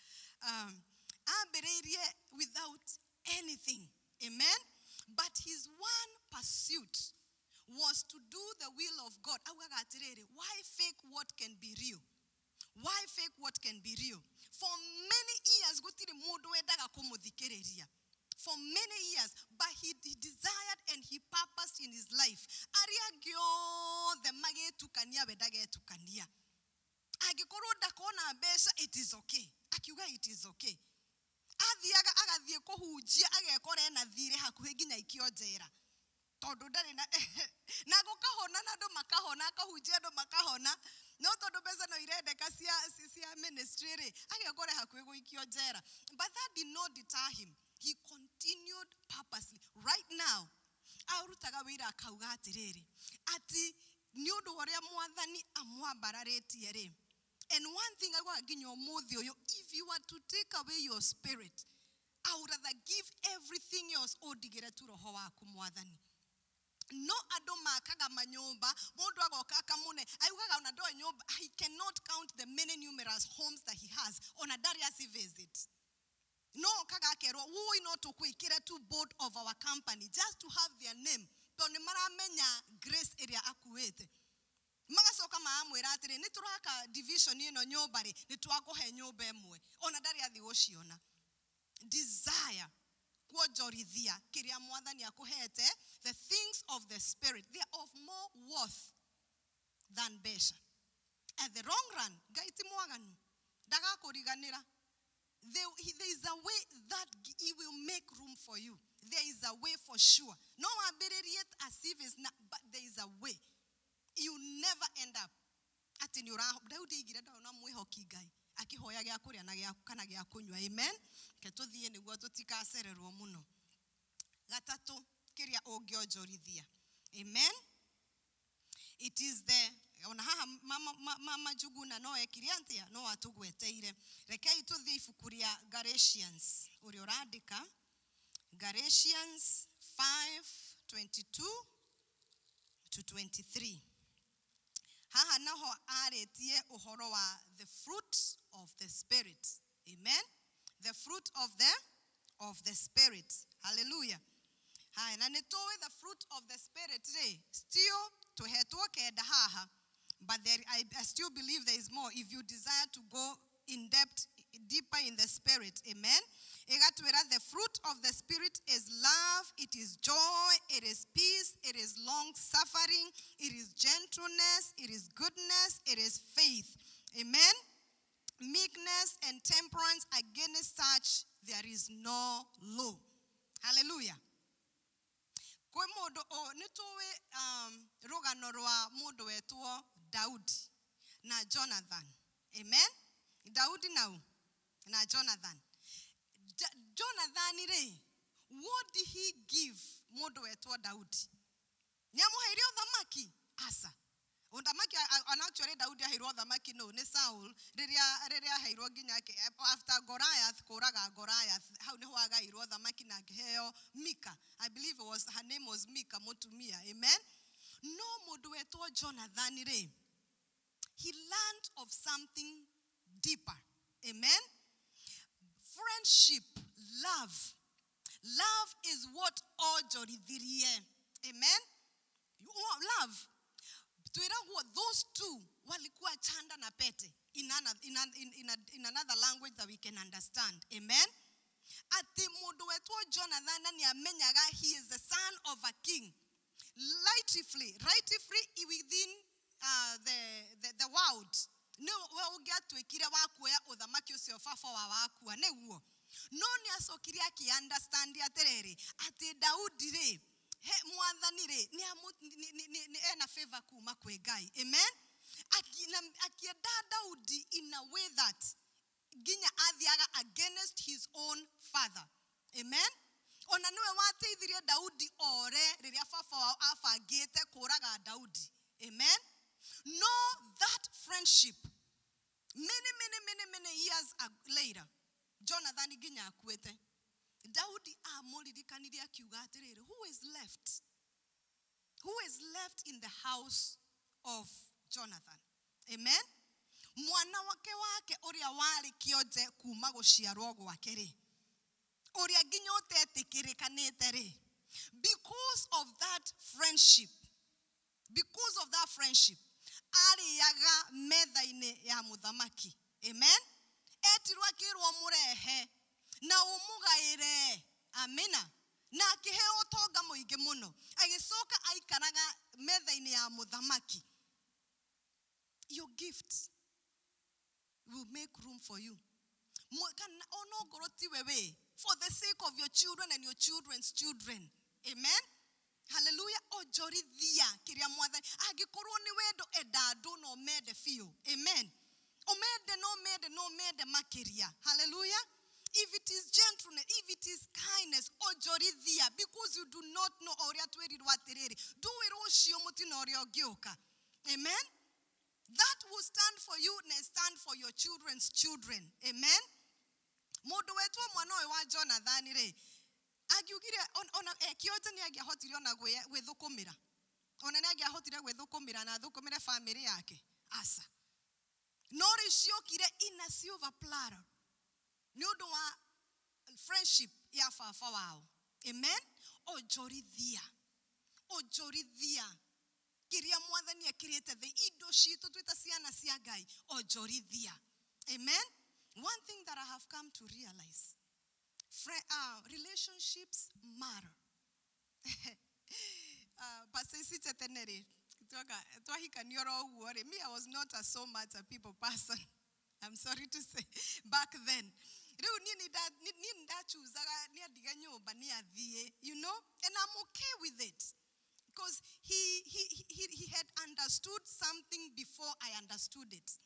Ambĩrĩirie without anything. Amen. But his one pursuit was to do the will of God. Augaga atĩrĩrĩ, why fake what can be real? Why fake what can be real? For many years gũtirĩ mũndũ wendaga kũmũthikĩrĩria. For many years, but he desired and he purposed in his life. Arĩa angĩ othe magĩtukania, we ndagetukania. Angĩkorwo ndakona mbeca, it is okay. Akiuga it is okay. Athiaga agathiĩ kũhunjia, agekora ena thirĩ hakuhĩ nginya ikio njera, tondũ ndarĩ na na gũkahona, na andũ makahona, akahunjia andũ makahona, no tondũ mbeca no irendeka cia ministry rĩ, agekora hakuhĩ gũikio njera. But that did not deter him. He continued purposely. Right now arutaga wĩra, akauga atĩrĩrĩ, atĩ nĩ ũndũ wa ũrĩa Mwathani amwambararĩtie rĩ. And one thing augaga nginya ũmũthĩ ũyũ, if you are to take away your spirit, I would rather give everything else, ũndigĩre tu roho waku, Mwathani. No andũ makaga manyũmba, mũndũ agoka akamũne, augaga ona ndoĩ nyũmba. He cannot count the many numerous homes that he has, ona ndarĩ acivisit. No okaga akerwo, woi, no tũkwĩkĩre to board of our company, just to have their name, tondũ nĩ maramenya grace ĩrĩa akuĩte. Magacoka maramwĩra atĩrĩ, nĩ tũraka division ĩno nyũmba rĩ, nĩ twakũhe nyũmba ĩmwe, ona ndarĩ athiĩ gũciona. Desire kuonjorithia kĩrĩa Mwathani akũhete. The things of the Spirit, they are of more worth than mbeca at the long run. Ngai ti mwaganu, ndagakũriganĩra. There is a way that he will make room for you. There is a way for sure. No wambĩrĩrie as if it's not, but there is a way. You never end up atĩ nĩ ũra. Daudi aigire ndona mwĩhoki Ngai akĩhoya gĩa kũrĩa na gĩa kana gĩa kũnyua. Amen. Ke tũthiĩ nĩguo tũtikacererwo mũno. Gatatũ kĩrĩa ũngĩonjorithia, amen, it is the ona haha mama Njuguna no ekire atĩa, no atũgweteire. Rekei tũthiĩ ibuku rĩa Galatians, ũrĩa ũrandĩka, Galatians 5:22 to 23. Haha naho arĩtie ũhoro wa the fruit of the Spirit. Amen. The fruit of the Spirit. Hallelujah. Haya, na nĩ tũĩ the fruit of the Spirit rĩ, still tũhetwo kenda haha, but there, I still believe there is more if you desire to go in depth, deeper in the Spirit. Amen. Ĩgatwĩra the fruit of the Spirit is love, it is joy, it is peace, it is long suffering, it is gentleness, it is goodness, it is faith, amen, meekness and temperance. Against such there is no law. Hallelujah. Kwĩ mũndũ nĩ tũĩ rũgano rwa mũndũ wetwo Daudi na Jonathan. Amen. Daudi nau na Jonathan. Jonathan rĩ, what did he give mũndũ wetwo Daudi? Nĩ amũheire ũthamaki? Aca. Ũthamaki ona actually Daudi aheirwo ũthamaki no nĩ Saul, rĩrĩa aheirwo nginya after Goliath, kũraga Goliath, hau nĩho agairwo ũthamaki na akĩheo Mika. I believe it was, her name was Mika, mũtumia. Amen. No mũndũ wetwo Jonathan rĩ, he learned of something deeper. Amen. Friendship, love. Love is what onjorithirie. Amen. Love. Twĩragwo those two walikuwa chanda na pete, in another language that we can understand. Amen. Atĩ mũndũ wetwo Jonathan na nĩ amenyaga he is the son of a king. Rightfully within the world, nĩwe ũngĩatuĩkire wa kuoya ũthamaki ũcio baba wa wakua nĩguo. No nĩ acokire akĩ-understand atĩrĩrĩ, atĩ Daudi rĩ, he Mwathani rĩ, nĩ ena favor kuma kwĩ Ngai. Amen. Akĩenda Daudi in a way that nginya athiaga against his own father. Amen. Ona nĩwe wateithirie Daudi ore rĩrĩa baba wao abangĩte kũraga Daudi. Amen. No that friendship, many, many, many, many years later, Jonathan nginya akuĩte, Daudi amũririkanirie akiuga atĩrĩrĩ, who is left? Who is left in the house of Jonathan? Amen. Mwana wake ũrĩa warĩ kĩonje kuma gũciarwo gwake rĩ, ũrĩa nginya ũtetĩkĩrĩkanĩte rĩ, because of that friendship. Because of that friendship, arĩaga metha-inĩ ya mũthamaki. Amen. Etirwo akĩrwo mũrehe na ũmũgaĩre. Amina. Na akĩheo ũtonga mũingĩ mũno. Agĩcoka aikaraga metha-inĩ ya mũthamaki. Your gifts will make room for you. Kana ona ongorwo tiwe wĩ, for the sake of your children and your children's children. Amen. Hallelujah. Onjorithia kĩrĩa mwathani angĩkorwo nĩ wendo, enda andũ na ũmende biũ. Amen. Ũmende na ũmende na ũmende makĩria. Hallelujah. If it is gentleness, if it is kindness, onjorithia, because you do not know o ũrĩa twĩrirwo atĩrĩrĩ, ndũĩ rũciũ mũtino ũrĩa ũngĩũka. Amen. That will stand for you and stand for your children's children. Amen. Mũndũ wetwo mwana ũyũ wa Jonathan rĩ, angiugire ona kĩonje nĩ angĩahotire ona gwĩthũkũmĩra, ona nĩ angĩahotire gwĩthũkũmĩra na athũkũmĩre famĩlĩ yake, aca. No rĩu ciokire in a silver platter nĩ ũndũ wa friendship ya baba wao. Amen. Onjorithia, onjorithia kĩrĩa mwathani ekĩrĩte thĩ indo citũ twĩta ciana cia Ngai, onjorithia. Amen. One thing that I have come to realize, relationships matter. Pastor Isite tene rĩ, twahikanio oro ũguo rĩ, me, I was not a so much a people person, I'm sorry to say, back then. Rĩu niĩ nĩ ndachuzaga nĩ andige nyũmba nĩ athiĩ, and I'm okay with it. Because he had understood something before I understood it.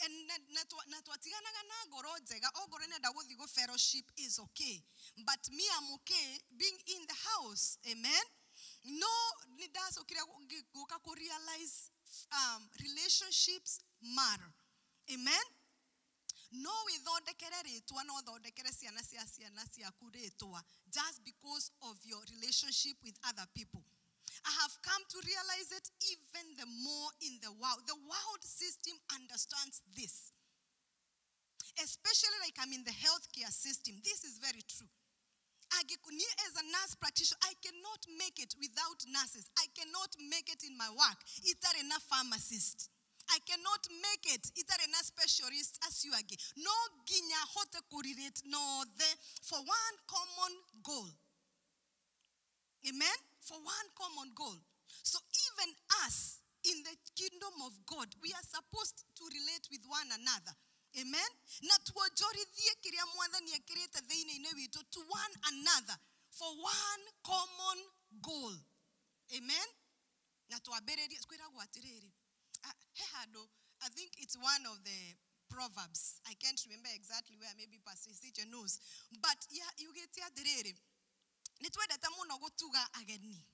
And na twatiganaga na ngoro njega, ongorwo nenda gũthiĩ gũ fellowship is okay. But me, I'm okay being in the house. Amen. No, nĩ ndacokire gũka kũ realize relationships matter. Amen. No wĩthondekere rĩtwa, no ũthondekere ciana cia ciana ciaku rĩtwa just because of your relationship with other people. I have come to realize it even the more in the world. The world system understands this. Especially like I'm in the healthcare system. This is very true. As a nurse practitioner, I cannot make it without nurses. I cannot make it in my work. Itarĩ na pharmacist. I cannot make it itarĩ na specialist acio angĩ. No nginya hote kũrelate na othe for one common goal. Amen? For one common goal. So even us in the kingdom of God, we are supposed to relate with one another. Amen? Na tuonjorithie kĩrĩa mwathani ekĩrĩte thĩinĩ-inĩ witũ to one another for one common goal. Amen? Na twambĩrĩrie kwĩragwo atĩrĩrĩ, he handũ, I think it's one of the Proverbs. I can't remember exactly where, maybe Pastor Isiche knows. But yeah, yugĩte atĩrĩrĩ, nĩ twendete mũno gũtuga ageni.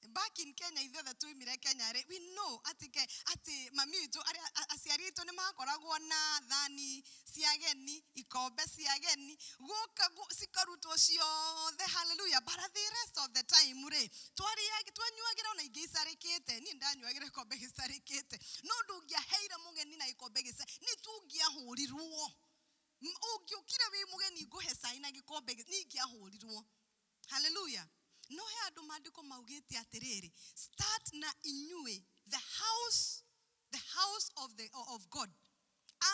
Back in Kenya, ithuothe tuimire Kenya rĩ, we know atĩ atĩ mami witũ arĩa aciari aitũ nĩ makoragwo na thani cia ageni, ikombe cia ageni, gũka cikarutwo ciothe, hallelujah. But at the rest of the time rĩ, twanyuagĩra ona ingĩ icarĩkĩte, niĩ ndanyuagĩra gĩkombe gĩcarĩkĩte, no ndũngĩaheire mũgeni na gĩkombe nĩ tũngĩahũrirwo. Ũngĩũkire wĩ mũgeni ngũhe cai na gĩkombe niĩ ingĩahũrirwo. Hallelujah. No he andũ maandĩko maugĩte atĩrĩrĩ, start na inyuĩ, the house of God.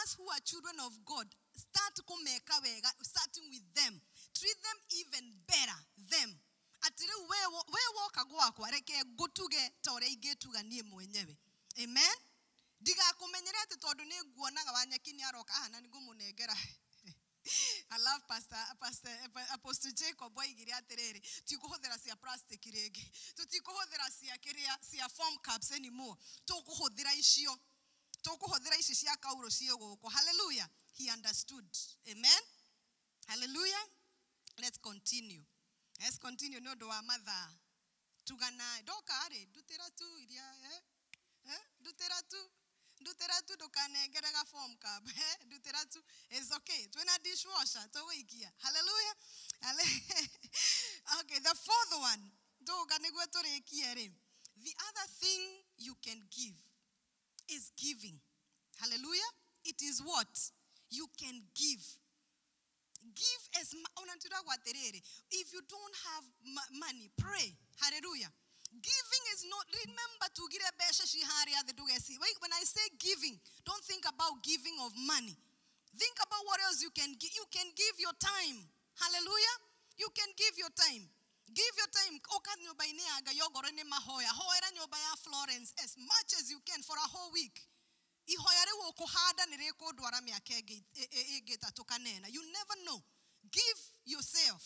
Us who are children of God, start kũmeka wega, starting with them. Treat them even better, them. Atĩ rĩu we woka gwakwa, reke ngũtuge ta ũrĩa ingĩtuga niĩ mwenyewe. Amen. Ndigakũmenyere atĩ tondũ nĩ nguonaga Wanyeki nĩ aroka, na nĩ ngũmũnengera. I love Pastor Apostle Jacob oigire atĩrĩrĩ, tikũhũthĩra cia plastic rĩngĩ, tũtikũhũthĩra cia kĩrĩa cia foam cups anymore, tũkũhũthĩra icio, tũkũhũthĩra ici cia kaurũ ciĩ gũkũ. Hallelujah. He understood. Amen. Hallelujah. Let's continue. Let's continue nĩ ũndũ wa mathaa. Tugana ndoka rĩ, ndutĩra tu iria, ndutĩra tu, ndutĩra tu, ndũkanengere ga form cup, ndutĩra tu, it's okay, twĩna dishwasher tũgũikia. Hallelujah. Okay, the fourth one, tũgũka nĩguo tũrĩkie rĩ, the other thing you can give is giving. Hallelujah. It is what you can give. Give as ona ntiragwo atĩrĩrĩ, if you don't have money, pray. Hallelujah. Giving is not, remember tugire mbeca ci harĩa thĩ ndũgeci. Wait, when I say giving, don't think about giving of money. Think about what else you can give. You can give your time. Hallelujah. You can give your time. Give your time. Oka nyũmba-inĩ ya Ngai ongorwo nĩ mahoya. Hoera nyũmba ya Florence as much as you can for a whole week. Ihoya rĩu ũkũhanda nĩ rĩkũndwara mĩaka ĩngĩ ĩtatũ kana ĩna. You never know. Give yourself.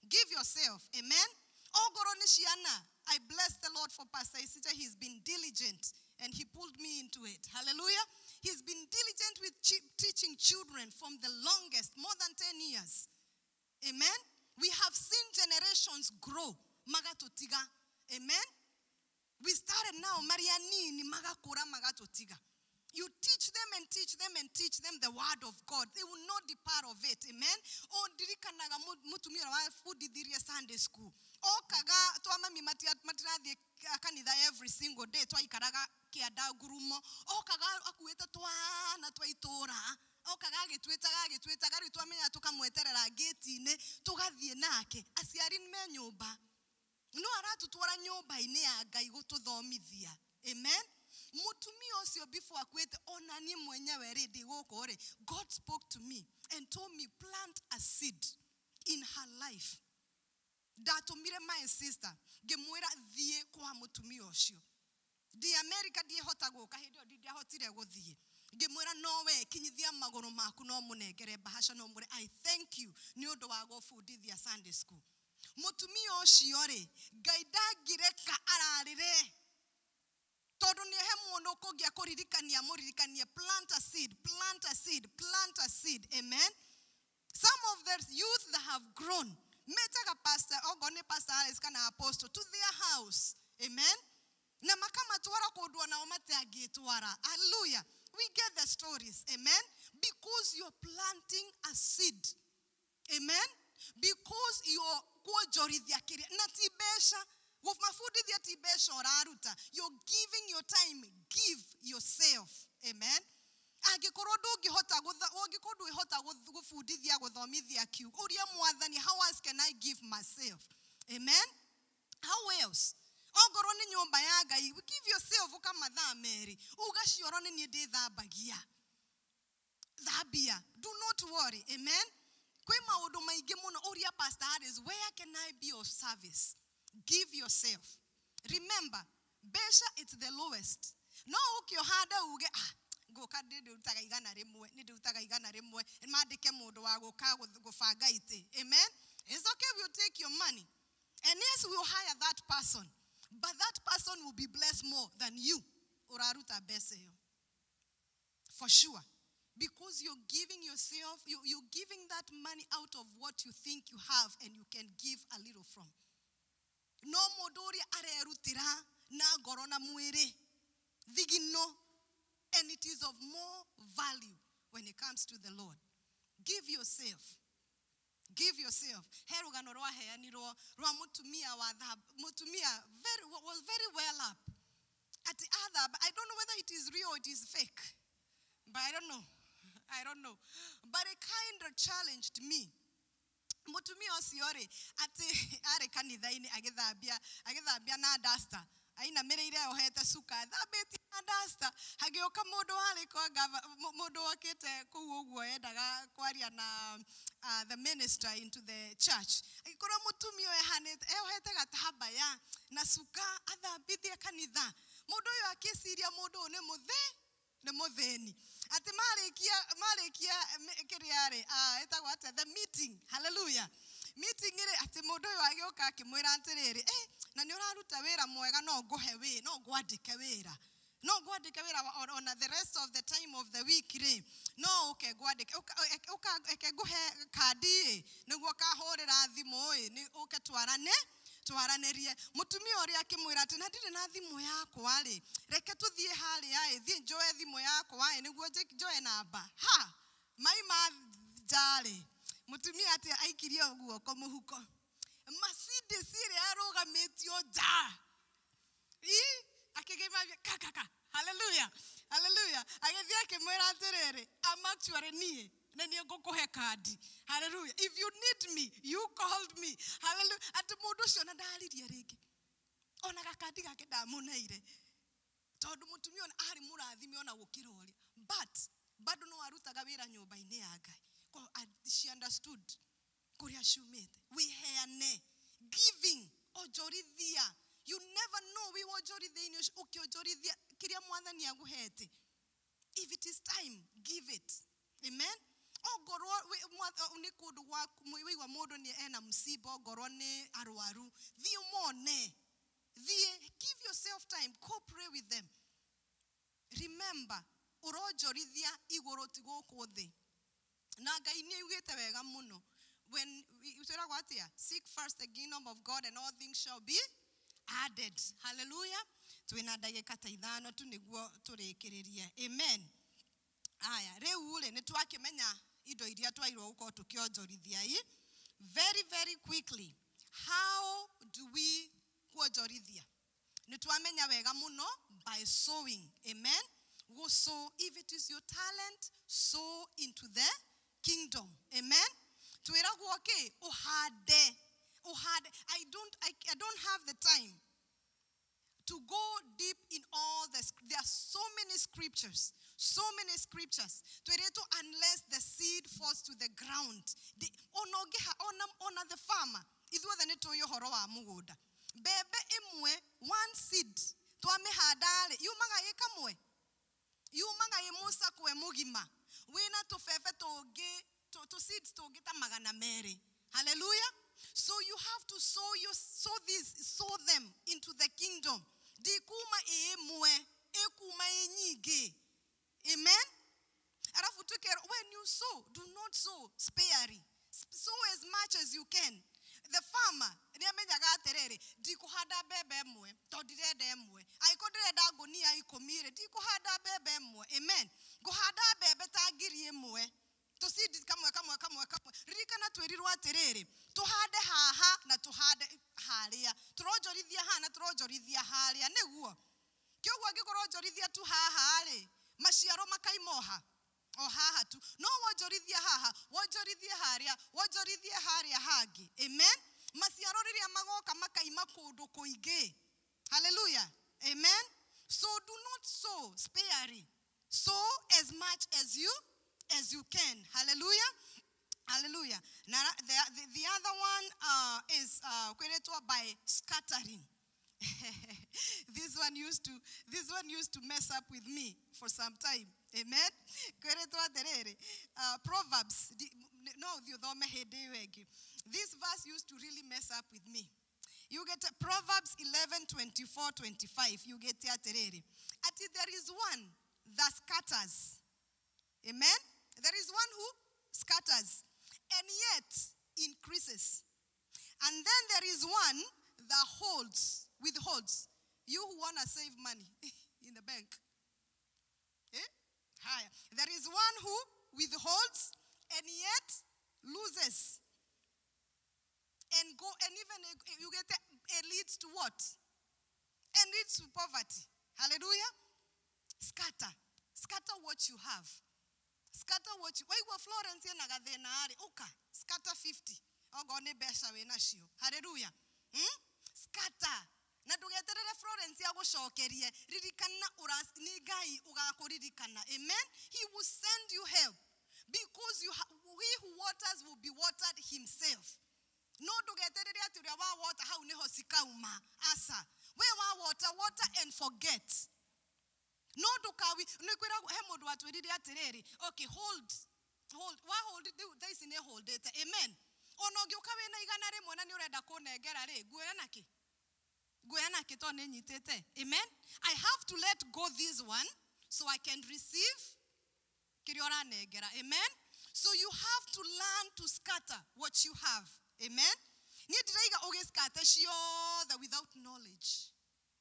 Give yourself. Amen. Ongorwo nĩ ciana. I bless the Lord for Pastor Isita. He's been diligent and he pulled me into it. Hallelujah. He's been diligent with teaching children from the longest, more than 10 years. Amen. We have seen generations grow. Magatutiga. Amen. We started now. Marianini magakura magatutiga. You teach them and teach them and teach them the word of God. They will not depart of it. Amen. O ndirikanaga mutumia ũrĩa wabundithirie Sunday school. Okaga twa mami matirathiĩ kanitha every single day. Twaikaraga kĩanda ngurumo. Okaga akuĩte twana twa itũũra. Okaga agĩtwĩtaga agĩtwĩtaga rĩu twamenya tũkamweterera gate-inĩ tũgathiĩ nake. Aciari me nyũmba. No aratũtwara nyũmba-inĩ ya Ngai gũtũthomithia. Amen. Mutumia ũcio before akuĩte ona niĩ mwenyewe rĩ ndĩ gũkũ rĩ, God spoke to me and told me plant a seed in her life. Ndatũmire my sister ngĩmwĩra thiĩ kwa mũtumia ũcio. Ndĩ America ndiĩhota gũka hĩndĩ ĩyo ndingĩahotire gũthiĩ. Ngĩmwĩra no we kinyithia magũrũ maku no mũnengere bahasha no mwĩre I thank you nĩ ũndũ wa gũbundithia Sunday school. Mũtumia ũcio rĩ, Ngai ndangĩreka ararĩre. Tondũ nĩ he mũndũ ũkũngĩa kũririkania mũririkanie plant a seed, plant a seed, plant a seed. Amen. Some of the youth that have grown metaga pastor, okorwo nĩ pastor Alice kana apostle to their house. Amen. Na makamatwara kũndũ onao matangĩtwara. Hallelujah. We get the stories. Amen. Because you're planting a seed. Amen. Because you're kuonjorithia kĩrĩa na ti mbeca. Mabundithia ti mbeca ũraruta. You're giving your time. Give yourself. Amen. Angĩkorwo ndũngĩhota ũngĩkorwo ndwĩhota gũbundithia gũthomithia kiugo, ũria Mwathani, how else can I give myself? Amen. How else? Ongorwo nĩ nyũmba ya Ngai, give yourself ũka mathaa merĩ, uga cioro nĩ niĩ ndĩthambagia. Thambia. Do not worry. Amen. Kwĩ maũndũ maingĩ mũno, ũria Pastor Harris, where can I be of service? Give yourself. Remember, mbeca it's the lowest. No ũkĩohanda uge, ngũka ndĩrutaga igana rĩmwe, nĩ ndĩrutaga igana rĩmwe, mandĩke mũndũ wa gũka gũbanga itĩ. Amen. It's okay, we'll take your money. And yes, we'll hire that person. But that person will be blessed more than you. Ũraruta mbeca ĩyo. For sure. Because you're giving yourself, you're giving that money out of what you think you have and you can give a little from. No mũndũ ũrĩa arerutĩra na ngoro na mwĩrĩ. Thigino. And it is of more value when it comes to the Lord. Give yourself. Give yourself. He rũgano rwaheanirwo rwa mũtumia wa mũtumia very, was very well up. At other, I don't know whether it is real or it is fake. But I don't know. I don't know. But it kind of challenged me. Mũtumia ũcio rĩ, atĩ arĩ kanitha-inĩ agĩthambia na duster. Ainamĩrĩire ohete cuka, thambĩtie na duster. Hagĩũka mũndũ warĩ kwa gava, mũndũ wokĩte kũu ũguo endaga kwaria na the minister into the church. Agĩkorwo mũtumia ũyũ eohete gatambaya na cuka athambithie kanitha. Mũndũ ũyũ akĩciria mũndũ ũyũ nĩ nĩ mũthĩni. Atĩ marĩkia kĩrĩa rĩ, ĩtagwo atĩa? The meeting. Hallelujah. Meeting rĩ, atĩ mũndũ ũyũ agĩũka akĩmwĩra atĩrĩrĩ, na nĩ ũraruta wĩra mwega, no ngũhe wĩ, no ngwandĩke wĩra. No ngwandĩke wĩra ona the rest of the time of the week rĩ, no ũke ngwandĩke, ũka, eke ngũhe kandi ĩ, nĩguo ũkahũrĩra thimũ ĩ, nĩ ũke twaranĩrie. Mũtumia ũrĩa akĩmwĩra atĩ, na ndirĩ na thimũ yakwa rĩ, reke tũthiĩ harĩa ĩ, thiĩ njoe thimũ yakwa ĩ, nĩguo njoe namba. Ha! Mai ma nja rĩ, mũtumia atĩ aikirie guoko mũhuko. Mercedes ĩrĩa yarũgamĩtio nja. Ĩ, akĩgĩma ka, ka, ka. Hallelujah. Hallelujah. Agĩthiĩ akĩmwĩra atĩrĩrĩ, I'm actually niĩ, na niĩ ngũkũhe kandi. Hallelujah. If you need me, you called me. Hallelujah. Atĩ mũndũ ũcio na ndaririe rĩngĩ. Ona gakandi gake ndamũneire. Tondũ mũtumia ona arĩ mũrathime ona gũkĩra ũrĩa. But bado no arutaga wĩra nyũmba-inĩ ya Ngai. She understood kũrĩa ciumĩte. Wĩheane. Giving. Onjorithia. You never know wĩ wonjorithia-inĩ ũcio ũkĩonjorithia kĩrĩa mwathani agũhete. If it is time, give it. Amen. Ongorwo nĩ kũndũ gwaku wĩigua mũndũ nĩ ena msiba, ongorwo nĩ arwaru, thiĩ ũmone. Thiĩ, give yourself time, go pray with them. Remember, ũronjorithia igũrũ ti gũkũ thĩ. Na Ngai nĩ augĩte wega mũno. When twĩragwo atĩa? Seek first the kingdom of God and all things shall be added. Hallelujah. Twĩna ndagĩka ta ithano tu nĩguo tũrĩkĩrĩrie. Amen. Aya, rĩu rĩ, nĩ twakĩmenya indo iria twagĩrĩirwo gũkorwo tũkĩonjorithia i. Very, very quickly, how do we kuonjorithia? Nĩ twamenya wega mũno by sowing. Amen. Go sow. If it is your talent, sow into the kingdom. Amen. Twĩragwo kĩ? Ũhande. Ũhande. I don't have the time to go deep in all the, there are so many scriptures, so many scriptures. Tweretwo unless the seed falls to the ground. The, ona ũngĩha, ona, ona the farmer, ithuothe nĩ tũĩ ũhoro wa mũgũnda. Mbembe ĩmwe, one seed, twamĩhanda rĩ, yumaga ĩ kamwe? Yumaga ĩ mũcakwe mũgima. Wĩna tũbebe tũngĩ, tũ seeds tũngĩ ta magana merĩ. Hallelujah. So you have to sow your, sow this, sow them into the kingdom. Ndikuma ĩ ĩmwe, ĩkuma ĩ nyingĩ. Amen. Alafu tukerwo, when you sow, do not sow sparely. Sow as much as you can. The farmer nĩ amenyaga atĩrĩrĩ, ndikũhanda mbembe ĩmwe, tondũ ndirenda ĩmwe. Angĩkorwo ndĩrenda ngũnia ikũmi rĩ, ndikũhanda mbembe ĩmwe. Amen. Ngũhanda mbembe ta ngiri ĩmwe. Tũcindi kamwe kamwe kamwe kamwe. Ririkana twĩrirwo atĩrĩrĩ, tũhande haha na tũhande harĩa. Tũronjorithia haha na tũronjorithia harĩa, nĩguo. Kĩoguo angĩkorwo onjorithia tu haha rĩ, maciaro makaima oha. O haha tu. No wonjorithia haha, wonjorithie harĩa, wonjorithie harĩa hangĩ. Amen. Maciaro rĩrĩa magoka makaima kũndũ kũingĩ. Hallelujah. Amen. So do not sow sparely. Sow as much as you can. Hallelujah. Hallelujah. Now the other one is kwĩrĩtwo by scattering. This one used to mess up with me for some time. Amen. Kwĩrĩtwo atĩrĩrĩ, Proverbs, no ũthiĩ ũthome hĩndĩ ĩyo ĩngĩ. This verse used to really mess up with me. You get Proverbs 11:24-25. You get atĩrĩrĩ, ati there is one that scatters. Amen. There is one who scatters and yet increases. And then there is one that holds, withholds. You who want to save money in the bank. Higher. There is one who withholds and yet loses. And go, and even you get it leads to what? And leads to poverty. Hallelujah. Scatter. Scatter what you have. Scatter what you, waigua Florence ena gathĩna rĩ, ũka, scatter 50. Okorwo nĩ mbeca wĩ nacio. Hallelujah. Scatter. Na ndũgeterere Florence agũcokerie. Ririkana nĩ Ngai ũgakũririkana. Amen. He will send you help. Because he who waters will be watered himself. No ndũgeterere atĩ ũrĩa wa water hau nĩho cikauma. Aca. We wa water, water and forget. No ndũkawi, nĩ kwĩragwo, he mũndũ watwĩrire atĩrĩrĩ, okay, hold, hold, wa hold, rĩu thaa ici nĩ holdĩte. Amen. Ona ũngĩũka wĩna igana rĩmwe na nĩ ũrenda kũnengera rĩ, nguoya nakĩ? Nguoya nakĩ tondũ nĩ nyitĩte. Amen. I have to let go this one so I can receive kĩrĩa ũranengera. Amen. So you have to learn to scatter what you have. Amen. Niĩ ndĩraiga ũgĩscatter ciothe without knowledge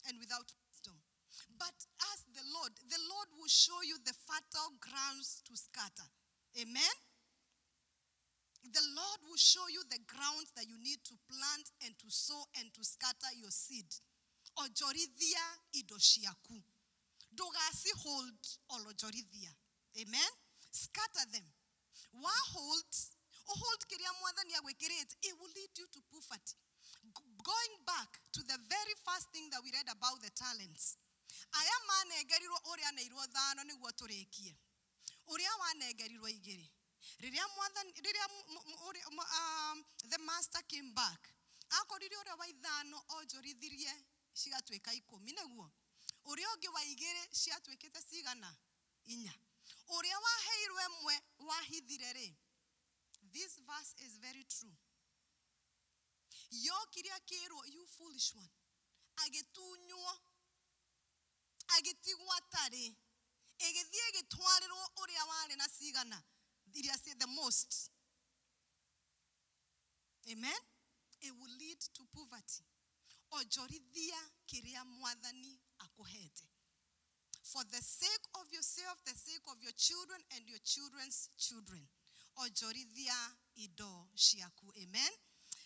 and without wisdom. But ask the Lord. The Lord will show you the fertile grounds to scatter. Amen. The Lord will show you the grounds that you need to plant and to sow and to scatter your seed. Onjorithia indo ciaku. Ndũgaci hold olonjorithia. Amen. Scatter them. Wa hold, o hold kĩrĩa mwathani agwĩkĩrĩte, it will lead you to poverty. Going back to the very very first thing that we read about the talents, aya manengerirwo ũrĩa aneirwo thano nĩguo tũrĩkie, ũrĩa wanengerirwo igĩrĩ, rĩrĩa mwathani, rĩrĩa the master came back, akorire ũrĩa wa ithano onjorithirie cigatuĩka 10, nĩguo ũrĩa ũngĩ wa igĩrĩ ciatuĩkĩte cigana 4, ũrĩa waheirwo ĩmwe wahithire rĩ. This verse is very true. Yokire akĩrwo, you foolish one, agĩtunywo, agĩtigwo atarĩ, ĩgĩthiĩ ĩgĩtwarĩrwo ũrĩa warĩ na cigana iria ci the most. Amen. It will lead to poverty. Onjorithia kĩrĩa mwathani akũhete. For the sake of yourself, the sake of your children and your children's children. Onjorithia indo ciaku. Amen.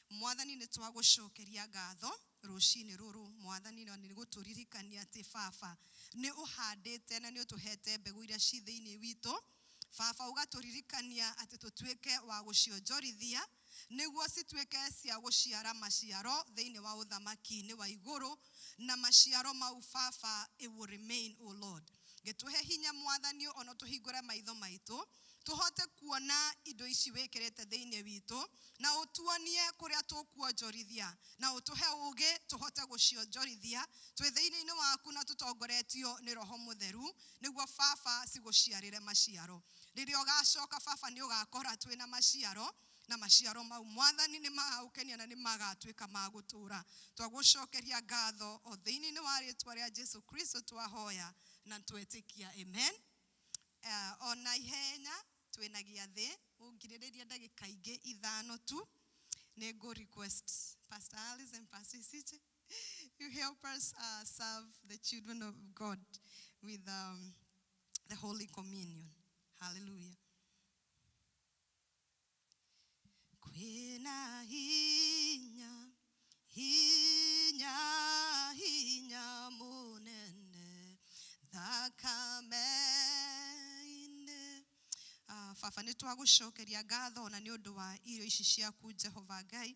Mwathani nĩ twagũcokeria ngatho rũcinĩ rũrũ. Mwathani nĩ gũtũririkania atĩ baba nĩ ũhandĩte na nĩ ũtũhete mbegũ iria ci thĩinĩ witũ. Baba ũgatũririkania atĩ tũtuĩke wa gũcionjorithia nĩguo cituĩke cia gũciara maciaro thĩinĩ wa ũthamaki-inĩ wa igũrũ, na maciaro mau baba it will remain, O Lord. Gĩtũhe hinya mwathani ona tũhingũre maitho maitũ tũhote kuona indo ici wĩkĩrĩte thĩinĩ witũ, na ũtuonie kũrĩa tũkuonjorithia, na ũtũhe ũũgĩ tũhote gũcionjorithia twĩ thĩinĩ-inĩ waku na tũtongoretio nĩ Roho Mũtheru, nĩguo baba cigũciarĩre maciaro. Rĩrĩa ũgacoka baba nĩ ũgakora twĩna maciaro, na maciaro mau mwathani nĩ magagũkenia na nĩ magatuĩka ma gũtũũra. Twagũcokeria ngatho o thĩinĩ-inĩ wa rĩtwa rĩa Jesu Kristo twahoya na twetĩkia. Amen. Ona ihenya twĩna gĩathĩ, ũngirĩrĩria ndagĩka ingĩ 5 tu, nĩ ngũ request Pastor Alice and Pastor Isiche, you help us serve the children of God with the Holy Communion. Hallelujah. Kwĩna hinya, hinya, hinya mũnene thakame-inĩ. Baba nĩ twagũcokeria ngatho na nĩ ũndũ wa irio ici ciaku Jehova Ngai.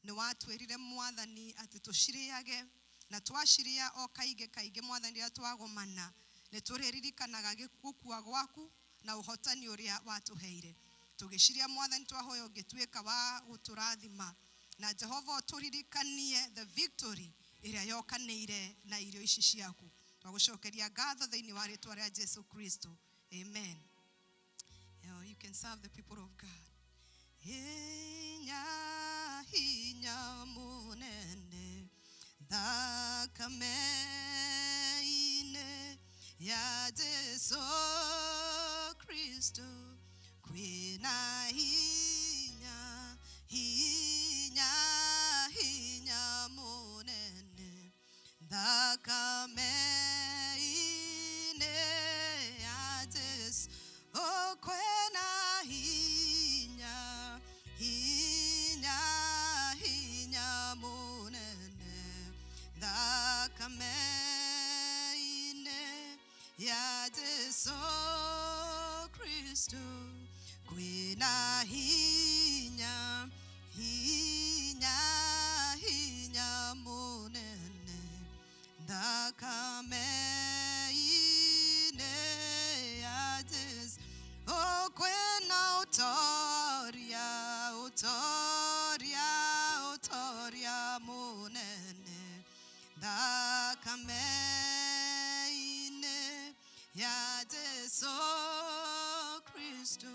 Nĩ watwĩrire mwathani atĩ tũcirĩage, na twacirĩa o kaingĩ kaingĩ mwathani rĩrĩa twagomana nĩ tũrĩririkanaga gũkua gwaku na ũhotani ũrĩa watũheire. Tũgĩciria mwathani twahoya ũngĩtuĩka wa gũtũrathima, na Jehova ũtũririkanie the victory ĩrĩa yokanĩire na irio ici ciaku. Twagũcokeria ngatho thĩinĩ wa rĩtwa rĩa Jesu Kristo. Amen. You can serve the people of God. Hinya, hinya munene, thakame-inĩ ya Jesu Kristo. Kwĩna hinya, hinya, hinya munene, thakame-inĩ ya Jesu. Oh, kwĩna hinya, hinya, hinya munene, thakame-inĩ ya Jesu Kristo. Kwĩna hinya, hinya, hinya munene, thakame-inĩ ya Jesu. Oh, kwĩna ũtoria, ũtoria, ũtoria munene, thakame-inĩ ya Jesu Kristo.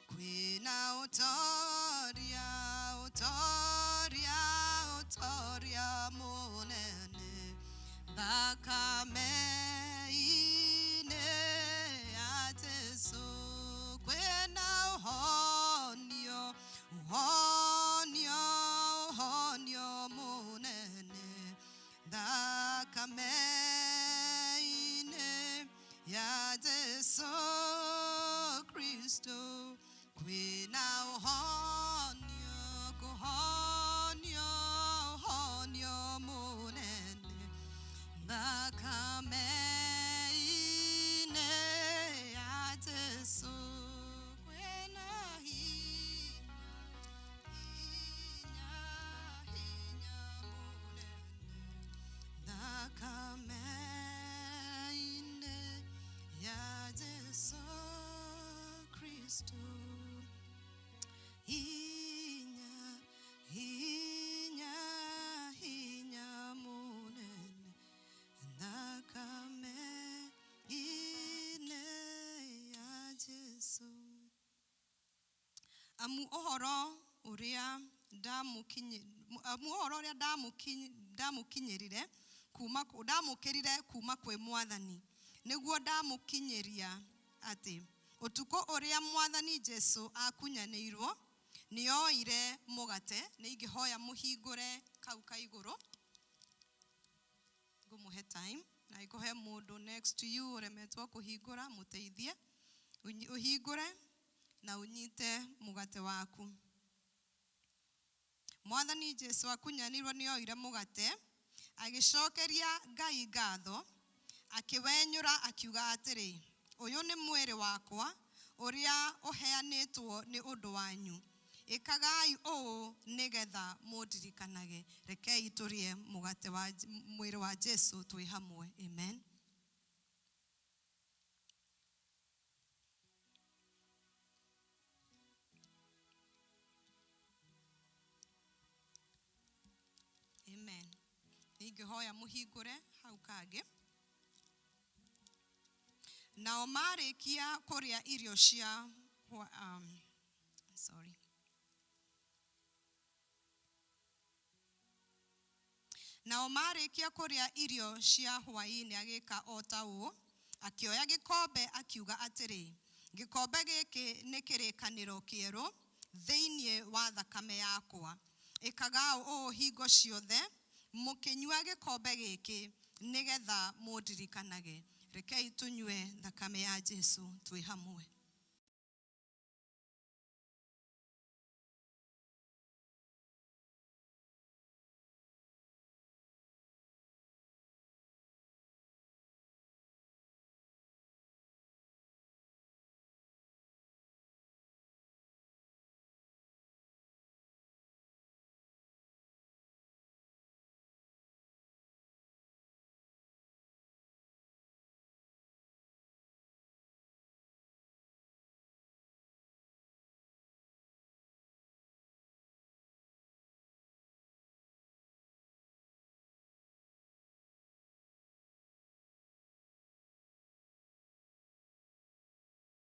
Kwĩna ũtoria, ũtoria, ũtoria munene, thakame-inĩ ya Jesu. Kwĩna ũhonio, ũhonio, ũhonio munene, thakame-inĩ ya Jesu Kristo. Kwĩna ũhonio, kũhonio, ũhonio munene, thakame-inĩ ya Jesu. Kwĩna hinya, hinya, hinya munene, Kristo. Hinya, hinya, hinya munene thakame ine ya Jesu. Amu ũhoro ũrĩa amu ũhoro ũrĩa ndamũkinyĩrire kuma ndamũkĩrire kuma kwĩ Mwathani nĩguo ndamũkinyĩria, atĩ ũtukũ ũrĩa Mwathani Jesu akunyanĩirwo nĩoire mũgate. Nĩ ingĩhoya mũhingũre kau ka igũrũ, ngũmũhe time na ngũhe mũndũ next to you ũremetwo kũhingũra, mũteithie ũhingũre na ũnyite mũgate waku. Mwathani Jesu akunyanĩirwo nĩoire mũgate, agĩcokeria Ngai ngatho, akĩwenyũra, akiuga atĩrĩ, "Ũyũ nĩ mwĩrĩ wakwa ũrĩa ũheanĩtwo nĩ ũndũ wanyu. Ĩkagai ũũ nĩgetha mũndirikanage." Rekei tũrĩe mũgate wa mwĩrĩ wa Jesu twĩ hamwe. Amen. Amen. Ningĩhoya mũhingũre hau kangĩ. Nao marĩkia kũrĩa irio cia sorry. Nao marĩkia kũrĩa irio cia hwaĩ-inĩ, agĩka o ta ũũ, akĩoya gĩkombe, akiuga atĩrĩ, "Gĩkombe gĩkĩ nĩ kĩrĩkanĩro kĩerũ thĩinĩ wa thakame yakwa. Ĩkaga ũũ hingo ciothe mũkĩnyua gĩkombe gĩkĩ nĩgetha mũndirikanage." Rekei tũnyue thakame ya Jesu twĩ hamwe.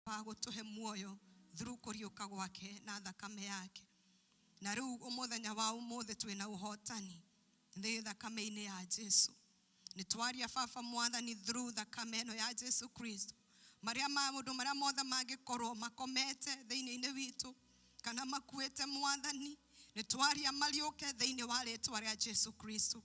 Wa gũtũhe muoyo through kũriũka gwake na thakame yake. Na rĩu mũthenya wa ũmũthĩ twĩna ũhotani thĩ thakame-inĩ ya Jesu. Nĩ twaria, Baba Mwathani, through thakame ĩno ya Jesu Kristo, marĩa maũndũ marĩa mothe mangĩkorwo makomete thĩinĩ-inĩ witũ kana makuĩte, Mwathani, nĩ twaria mariũke thĩinĩ wa rĩtwa rĩa Jesu Kristo.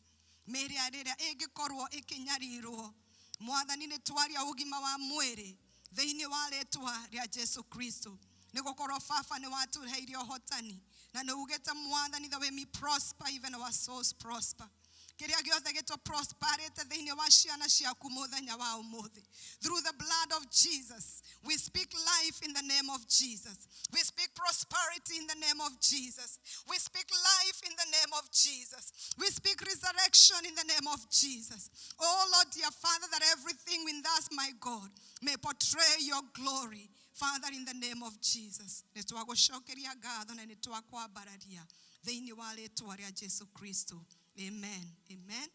Mĩĩrĩ rĩrĩa ĩngĩkorwo ĩkĩnyarirwo, Mwathani, nĩ twaria ũgima wa mwĩrĩ thĩinĩ wa rĩtwa rĩa Jesu Kristo, nĩ gũkorwo Baba nĩ watũheire ũhotani na nĩ ugĩte, Mwathani, that we may prosper even our souls prosper. Kĩrĩa gĩothe gĩtũ prosperĩte thĩinĩ wa ciana ciaku mũthenya wa ũmũthĩ, through the blood of Jesus we speak life in the name of Jesus. We speak prosperity in the name of Jesus. We speak life in the name of Jesus. We speak resurrection in the name of Jesus. Oh Lord, dear Father, that everything in us, my God, may portray your glory. Father, in the name of Jesus, nĩ twagũcokeria ngatho na nĩ twakwambararia thĩinĩ wa rĩtwa rĩa Jesu Kristo. Amen. Amen.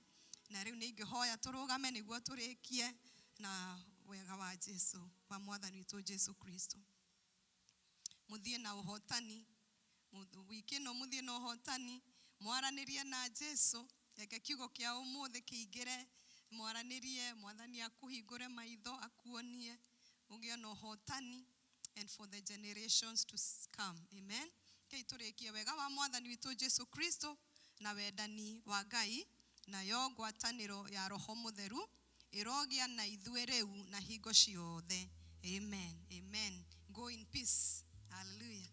Na rĩu nĩ ingĩhoya tũrũgame nĩguo tũrĩkie na wega wa Jesu, wa Mwathani witũ Jesu Kristo. Mũthiĩ na ũhotani wiki ĩno, mũthiĩ na ũhotani, mwaranĩrie na Jesu. Reke kiugo kĩa ũmũthĩ kĩingĩre, mwaranĩrie Mwathani akũhingũre maitho, akuonie, ũgĩe na ũhotani and for the generations to come. Amen. Kei tũrĩkie. Wega wa Mwathani witũ Jesu Kristo na wendani wa Ngai nayo ngwatanĩro ya Roho Mũtheru ĩrogĩa na ithuĩ rĩu na hingo ciothe. Amen. Amen. Go in peace. Hallelujah.